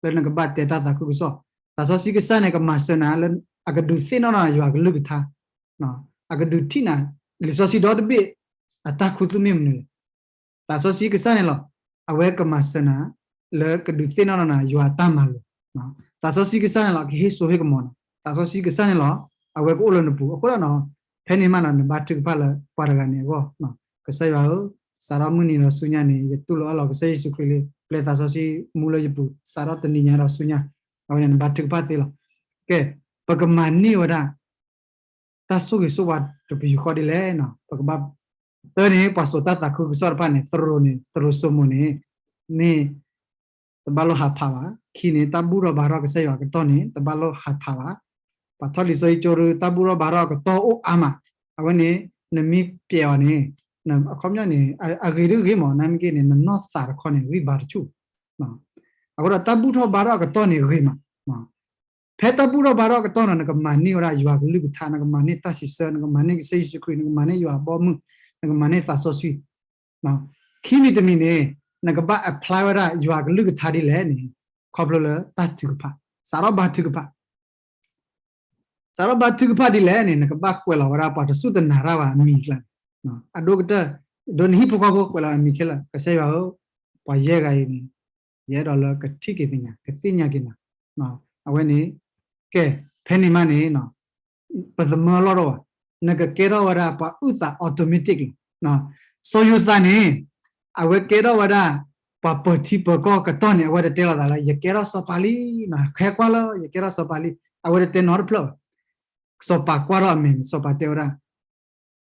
လၢနကဘၣ်တဲတၢ်သးခုကစီၣ်. သးစီဆှံကစၢ်န့ၣ် ကမၤစၢၤနၤလၢ အကဒုးသ့ၣ်နီၣ်နၤယွၤကလုၢ်ကထါ, အကဒုးထံၣ်နၤ လံာ်စီဆှံဒီတဘ့ၣ် အတၢ်ခူသူၣ်မ့ၢ်မနုၤလဲၣ်. သးစီဆှံကစၢ်န့ၣ်လီၤ. အဝဲကမၤစၢၤနၤ လၢကဒုးသ့ၣ်နီၣ်နၤယွၤတၢ်မၤလိာ်. သးစီဆှံကစၢ်န့ၣ်လီၤ ကဟ့ၣ်စိဟ့ၣ်ကမီၤနၤ. သးစီဆှံကစၢ်န့ၣ်လီၤ အဝဲကအိၣ်လၢနပူၤ. အဃိဒီး ဖဲန့ၣ်မးနီၤ နဘါထုကဖၣ်လၢပှၤတဂၤန့ၣ်အဂီၢ်, ကစၢ်ယွၤဧၢ, စးထီၣ်မုၢ်နံၤဒီးဆူညါန့ၣ် ယတူၢ်လိာ်အၢၣ်လီၤကစၢ်ယ့ၣ်ၡူးခရံာ်လံ, ပျဲသးစီဆှံမူလၢယပူၤ စးထီၣ်တနံၤညါဒီးဆူညါ. အဝဲန့ၣ်နဘါထုကဖၣ်သ့လီၤ. ကဲ ပကမၤန့ၢ်ဝဲဒၣ် တၢ်ဆိၣ်ဂ့ၤဆိၣ်ဝါတပယူာ်ဃီဒ်လဲၣ်နီၤ. ပကဘၣ် တၢ်န့ၣ် ပှၤစိာ်တၢ်သးခုကစီၣ်တဖၣ်န့ၣ် သရိာ်န့ၣ် သရိာ်စိမိၤန့ၣ် မ့ၢ် တဘၣ်လိၣ်ဟးဖးဘၣ်. ခံန့ၣ် တၢ်ဘူၣ်ထီၣ်ဘါထီၣ်ကစၢ်ယွၤအကတီၢ်န့ၣ် တဘၣ်လိၣ်ဟးဖးဘၣ်. ပှၤထီၣ်လံာ်စီဆှံကၠိဒီး တၢ်ဘူၣ်ထီၣ်ဘါထီၣ်အကတီၢ်အိၣ်အါမး. အဝဲန့ၣ် နမ့ၢ်ပျဲအီၤန့ၣ် အခီပညီန့ၣ် အဂ့ၤဒ်ဂ့ၤမး နမ့ၢ်က့န့ၣ် နနီၢ်သးတခီန့ၣ် ဂံၢ်ဘါတဆူၣ်. အဃိဒီးတၢ်ဘူၣ်ထီၣ်ဘါထီၣ်အကတီၢ်န့ၣ်ဂ့ၤမး. ဖဲတၢ်ဘူၣ်ထီၣ်ဘါထီၣ်အကတီၢ်န့ၣ် နကမၤန့ၢ်ဝဲဒၣ်ယွၤကလုၢ်ကထါ, နကမၤန့ၢ်တၢ်စံးဆၢ, နကမၤန့ၢ်ကစၢ်ယ့ၣ်ၡူးခရံာ်, နကမၤန့ၢ်ယွၤအဘီအမုၢ်, နကမၤန့ၢ်သးစီဆှံ. ခံမံၤတမံၤန့ၣ် နကဘၣ် apply ဝဲဒၣ်ယွၤကလုၢ်ကထါဒ်လဲၣ်န့ၣ် ခီဖျိလၢတၢ်ထုကဖၣ်, စးထီၣ်ဘါထုကဖၣ် စးထီၣ်ဘါထုကဖၣ်ဒ်လဲၣ်န့ၣ် နကဘၣ်ကွဲးလီၤဝဲဒၣ်ပှၤတစူၢ်တနာ်တၢ်ဘၣ်အမံၤကျါန့ၣ်, အဒိၣ်ကတၢၢ် ဒီးနဟံၣ်ဖိဃီဖိကွဲးလီၤအမံၤခဲလၢာ်, ကစၢ်ယွၤဧၢ, ပှၤယဲၢ်ဂၤအံၤန့ၣ် ယအဲၣ်ဒိးလၢကထံၣ်က့ၤသ့ၣ်ညါ, ကသ့ၣ်ညါက့ၤနၤ. အဝဲန့ၣ် ကဲ ဖဲန့ၣ်မးန့ၣ် ပသမၢလီၢ်ထီၣ်ဘၣ်, နကကဲထီၣ်ဝဲဒၣ်ပှၤအုၣ်သး automatic လီၤ. စီၤယိၤသးန့ၣ် အဝဲကဲထီၣ်ဝဲဒၣ် ပှၤပၢၤထံပၢၤကီၢ်ကတီၢ်န့ၣ် အဝဲတတဲလီၤသးလၢ ယကဲထီၣ်စီၤပၤလံ, ဟဲကွၢ်လၢ ယကဲထီၣ်စီၤပၤလံ, အဝဲတတဲနီတဖျၢၣ်ဘၣ်. စီၤပၤကွၢ်ထီၣ်အမဲာ်န့ၣ် စီၤပၤတဲဝဲဒၣ်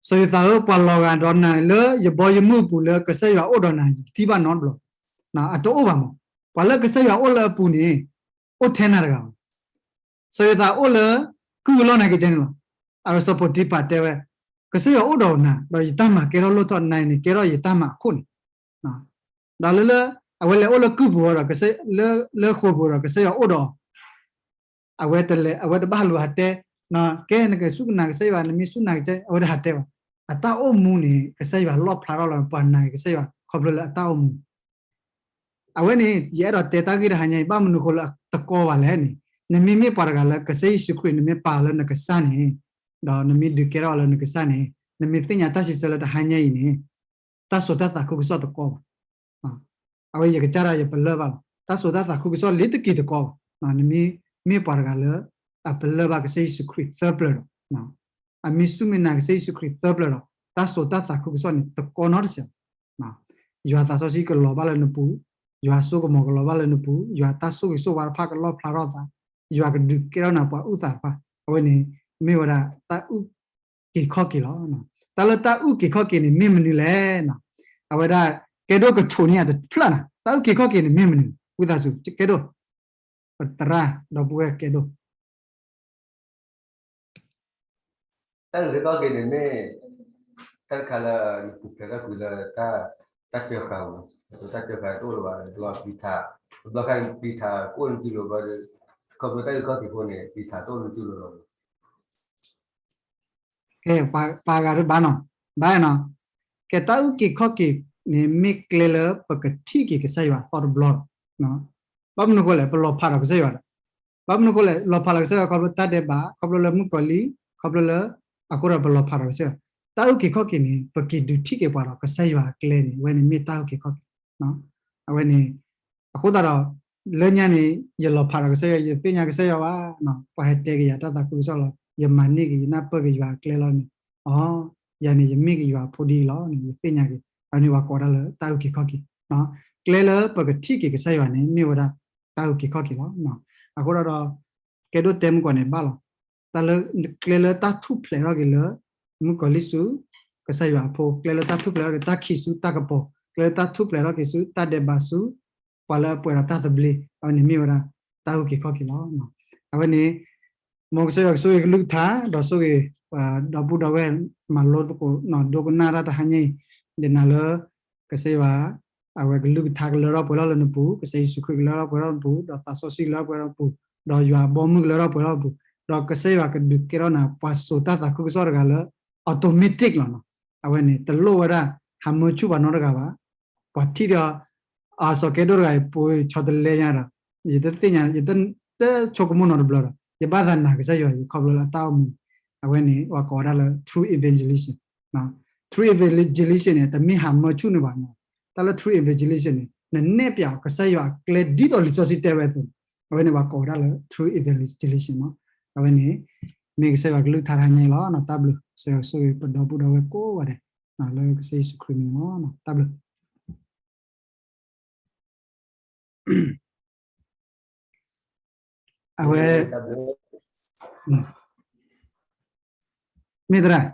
စီၤယိၤသးဧၢ, ပှၤလီၤဂာ်ဒီးနၤလၢယဘီယမုၢ်အပူၤလၢကစၢ်ယွၤအိၣ်ဒီးနၤ ယတထံၣ်ဘၣ်နီတဘျီ, အတအိၣ်ဘၣ်မး. ပှၤလၢကစၢ်ယွၤအိၣ်လၢအပူၤန့ၣ် အိၣ်ထဲနၤတဂၤဘၣ်. စီၤယိၤသးအိၣ်လၢ ကုၢ်အလီၢ်နာ်က့န့ၣ်လီၤ. အဝဲစီၤပီၤတံဖၤတဲဝဲ, ကစၢ်ယွၤအိၣ်ဒီးနၤ ဒီးယတၢ်မၤကဲထီၣ်လိၣ်ထီၣ်နၤန့ၣ် ကဲထီၣ်ယတၢ်မၤအခိၣ်န့ၣ် ဒီးလၢလၢ အဝဲလဲၤအိၣ်လၢကုၢ်ပူၤဒီး လၢဃိာ်ပူၤဒီး ကစၢ်ယွၤအိၣ်ဒီး အဝဲတလဲၤ အဝဲတဘၣ်လူၤဟးတဲ, ကဲနကစူၢ်ကနာ်ကစၢ်ယွၤ နမ့ၢ်စူၢ်နာ်ကစၢ် အဝဲတဟးတဲဘၣ်. အတၢ်အိၣ်မူန့ၣ် ကစၢ်ယွၤလီၣ်ဖျါထီၣ်လီၤ ပှၤနာ်က့ၤကစၢ်ယွၤ ခီဖျိလၢအတၢ်အိၣ်မူ အဝဲန့ၣ် ယအဲၣ်ဒိးတဲတၢ်ဂ့ၢ်တဟါညါအံၤ ဘၣ်မနုၤဃိလၢအတကီဘၣ်လဲၣ်န့ၣ်, နမ့မ့ၢ်ပှၤတဂၤလၢကစၢ်ယ့ၣ်ၡူးခရံာ် နမ့ၢ်ပာ်လၢနကစၢ်န့ၣ်, ဒီးနမ့ၢ်ဒုးကဲထီၣ်လၢနကစၢ်န့ၣ်, နမ့ၢ်သ့ၣ်ညါတၢ်စံးဆၢလၢတဟါညါအံၤန့ၣ်, တၢ်စိာ်တၢ်သးခုကစီၣ်တကီဘၣ်. အဝဲယကစၢ်ဒၣ်ယပလၢၢ်ဘၣ်လီၤ. တၢ်စိာ်တၢ်သးခုကစီၣ်လ့ၤတက့ၤတကီဘၣ်. နမ့ၢ်မ့ၢ်ပှၤတဂၤလၢ အပလၢၢ်ဘၣ်ကစၢ်ယ့ၣ်ၡူးခရံာ်သၢပျၢၤဒီး အမ့ၢ်စူၢ်မ့ၢ်နာ်ကစၢ်ယ့ၣ်ၡူးခရံာ်သၢပျၢၤဒီး တၢ်စိာ်တၢ်သးခုကစီၣ်န့ၣ် တကီနီတစဲးဘၣ်. ယွၤသးစီဆှံကလီၤဘၣ်လၢနပူၤ, ယွၤစိကမီၤကလီၤဘၣ်လၢနပူၤ, ယွၤတၢ်ဆိၣ်ဂ့ၤဆိၣ်ဝါတဖၣ်ကလီၣ်ဖျါထီၣ်သး ယွၤကဒုးကဲထီၣ်နၤပှၤအုၣ်သးတဖၣ်, အဝဲန့ၣ် မ့ၢ်ဝဲဒၣ်တၢ်အုၣ်က့ၤခီၣ်က့ၤလီၤ. တၢ်လၢတၢ်အုၣ်က့ၤခီၣ်က့ၤန့ၣ် မ့ၢ်မနုၤလဲၣ်. အဝဲဒၣ် ကဲဒိၣ်ကဆိးန့ၢ်အတဖျၢၣ်နၤ, တၢ်အုၣ်က့ၤခီၣ်က့ၤန့ၣ် မ့ၢ်မနုၤ, ဝံသးစူၤ ကဲဒိၣ်, ပသရၣ်ဒီပုၢ်ဝဲၢ်ကဲဒိၣ် တၢ်အုၣ်က့ၤခီၣ်က့ၤန့ၣ်မ့ၢ် တၢ်တခါလၢ နပူၤဖျဲးတၢ်ကွံာ်လၢ တၢ်စၢဃာ်မး, တၢ်စၢဃာ်တအိၣ်လၢၤဘၣ်, ဘျီပျံၤထး, တဘျီခါန့ၣ်ပျံၤထးကအိၣ်နစုလိၤဘျီဒီး ခီဖျိတၢ်အုၣ်က့ၤခီၣ်က့ၤအဃိန့ၣ် ပျံၤထးတအိၣ်နစုလိၤလီၤ. ကဲ, ပှၤဂၤတဘၣ်နီၤ, ဘၣ်နီၤ, ကဲတၢ်အုၣ်က့ၤခီၣ်က့ၤန့ၣ် မ့ၢ်ကျဲလၢပကထံၣ်က့ၤကစၢ်ယွၤသီတဘျီ, ဘၣ်မနုၤအဃိလဲၣ် ပလီၤဖးဒီးကစၢ်ယွၤဒီး ဘၣ်မနုၤအဃိလဲၣ် လီၤဖးလီၤကစၢ်ယွၤခီဖျိတၢ်ဒဲးဘး ခီဖျိလၢမုၣ်ကီၤလံၢ် ခီဖျိလၢ အဃိဒီးပလီၤဖးဒီးကစၢ်ယွၤ, တၢ်အုၣ်က့ၤခီၣ်က့ၤန့ၣ် ပက့ၤဒုးထံၣ်က့ၤပှၤဒီးကစၢ်ယွၤအကျဲန့ၣ် အဝဲန့ၣ်မ့ၢ်တၢ်အုၣ်က့ၤခီၣ်က့ၤ, အဝဲန့ၣ်, အဃိသတးဒီး လၢညါန့ၣ် ယလီၤဖးဒီးကစၢ်ယွၤ ယသ့ၣ်ညါကစၢ်ယွၤဘၣ်, ပှၤဟဲတဲက့ၤယၤတၢ်သးခုကစီၣ်လီၤ ယမၤန့ၢ်က့ၤ ယနၢ်ပၢၢ်က့ၤယွၤအကျဲလီၤန့ၣ်, အိ, ယၤန့ၣ် ယမ့ၢ်က့ၤယွၤအဖိဒ်အံၤလီၤန့ၣ် ယသ့ၣ်ညါက့ၤ, အဝဲန့ၣ်ပှၤကိးဒၣ်လၢတၢ်အုၣ်က့ၤခီၣ်က့ၤ, ကျဲလၢပကထံၣ်က့ၤကစၢ်ယွၤန့ၣ် မ့ၢ်ဝဲဒၣ်တၢ်အုၣ်က့ၤခီၣ်က့ၤလီၤ. အဃိဒီး ကဲဒိၣ်တဲမုၢ်ကီၢ်န့ၣ်ဘၣ်လီၤ, တၢ်လၢ ကျဲလၢတၢ်ထူၣ်ဖျဲးထီၣ်က့ၤလၢ မုၣ်ကီၤလံၢ်ဆူ ကစၢ်ယွၤအဖိ, ကျဲလၢတၢ်ထူၣ်ဖျဲးထီၣ်က့ၤတၢ်ခံးဆူတၢ်ကပီၤ, ကျဲလၢတၢ်ထူၣ်ဖျဲးထီၣ်က့ၤဆူတၢ်ဒဲးဘးဆူ ပှၤလၢအပှဲၤဒီးတၢ်သဘျ့, အဝဲန့ၣ်မ့ၢ်ဝဲဒၣ်တၢ်အုၣ်က့ၤခီၣ်က့ၤလီၤ. အဝဲန့ၣ် မ်ကစၢ်ယွၤကဆိၣ်ဂ့ၤကလုၢ်ကထါ ဒီးဆိၣ်ဂ့ၤ ဒီပုၢ်ဒီဝဲၢ်မၤလိသကိး ဒိကနၣ်တၢ်တဟါညါအံၤ, ယနာ်လၢ ကစၢ်ယွၤ အဝဲကလုၢ်ကထါကလၢထီၣ်ပှဲၤထီၣ်လၢနပူၤ, ကစၢ်ယ့ၣ်ၡူးခရံာ်ကလၢထီၣ်ပှဲၤထီၣ်နပူၤ, ဒီးသးစီဆှံကလၢထီၣ်ပှဲၤထီၣ်နပူၤ, ဒီးယွၤအဘီအမုၢ်ကလၢထီၣ်ပှဲၤထီၣ်နပူၤ, ဒီးကစၢ်ယွၤကဒုးကဲထီၣ်နၤ ပှၤစိာ်တၢ်သးခုကစီၣ်တဂၤလၢ automatic လီၤနီၤ. အဝဲန့ၣ် တလိၣ်ဝဲဒၣ် ဟးမၢဆူၣ်ပှၤနီတဂၤဘၣ်. ပှၤထံၣ်ဒီး အစီၤကဲဒိၣ်တဂၤအံၤ ပှၤဆီတလဲညါဒီး ယတသ့ၣ်ညါ ယတဆိကမိၣ်နီတဘျီဒီး ယဘၣ်သးနာ်ကစၢ်ယွၤအံၤ ခီဖျိလၢအတၢ်အိၣ်မူ, အဝဲန့ၣ် ပှၤကိးဝဲဒၣ်လၢ true evangelism, true evangelism န့ၣ် တမ့ၢ်ဟးမၢဆူၣ်န့ၣ်ဘၣ်, တၢ်လၢ true evangelism န့ၣ် နနဲၣ်ပၠးအီၤကစၢ်ယွၤအကျဲဒ်သိးလံာ်စီဆှံတဲဝဲအသိး, အဝဲန့ၣ်ပှၤကိးဝဲဒၣ်လၢ true evangelism နီၤ. အဝဲန့ၣ် မ့ၢ်ကစၢ်ယွၤကလုၢ်ကထါတဟါညါအံၤလီၤ. တၢ်ဘျုး, ကစၢ်ယွၤဆိၣ်ဂ့ၤပဒီပုၢ်ဒီဝဲၢ်ကိးဂၤဒဲး လၢကစၢ်ယ့ၣ်ၡူးခရံာ်မံၤလီၤ. တၢ်ဘျုး. အဝဲ မ့ၢ်သရၣ်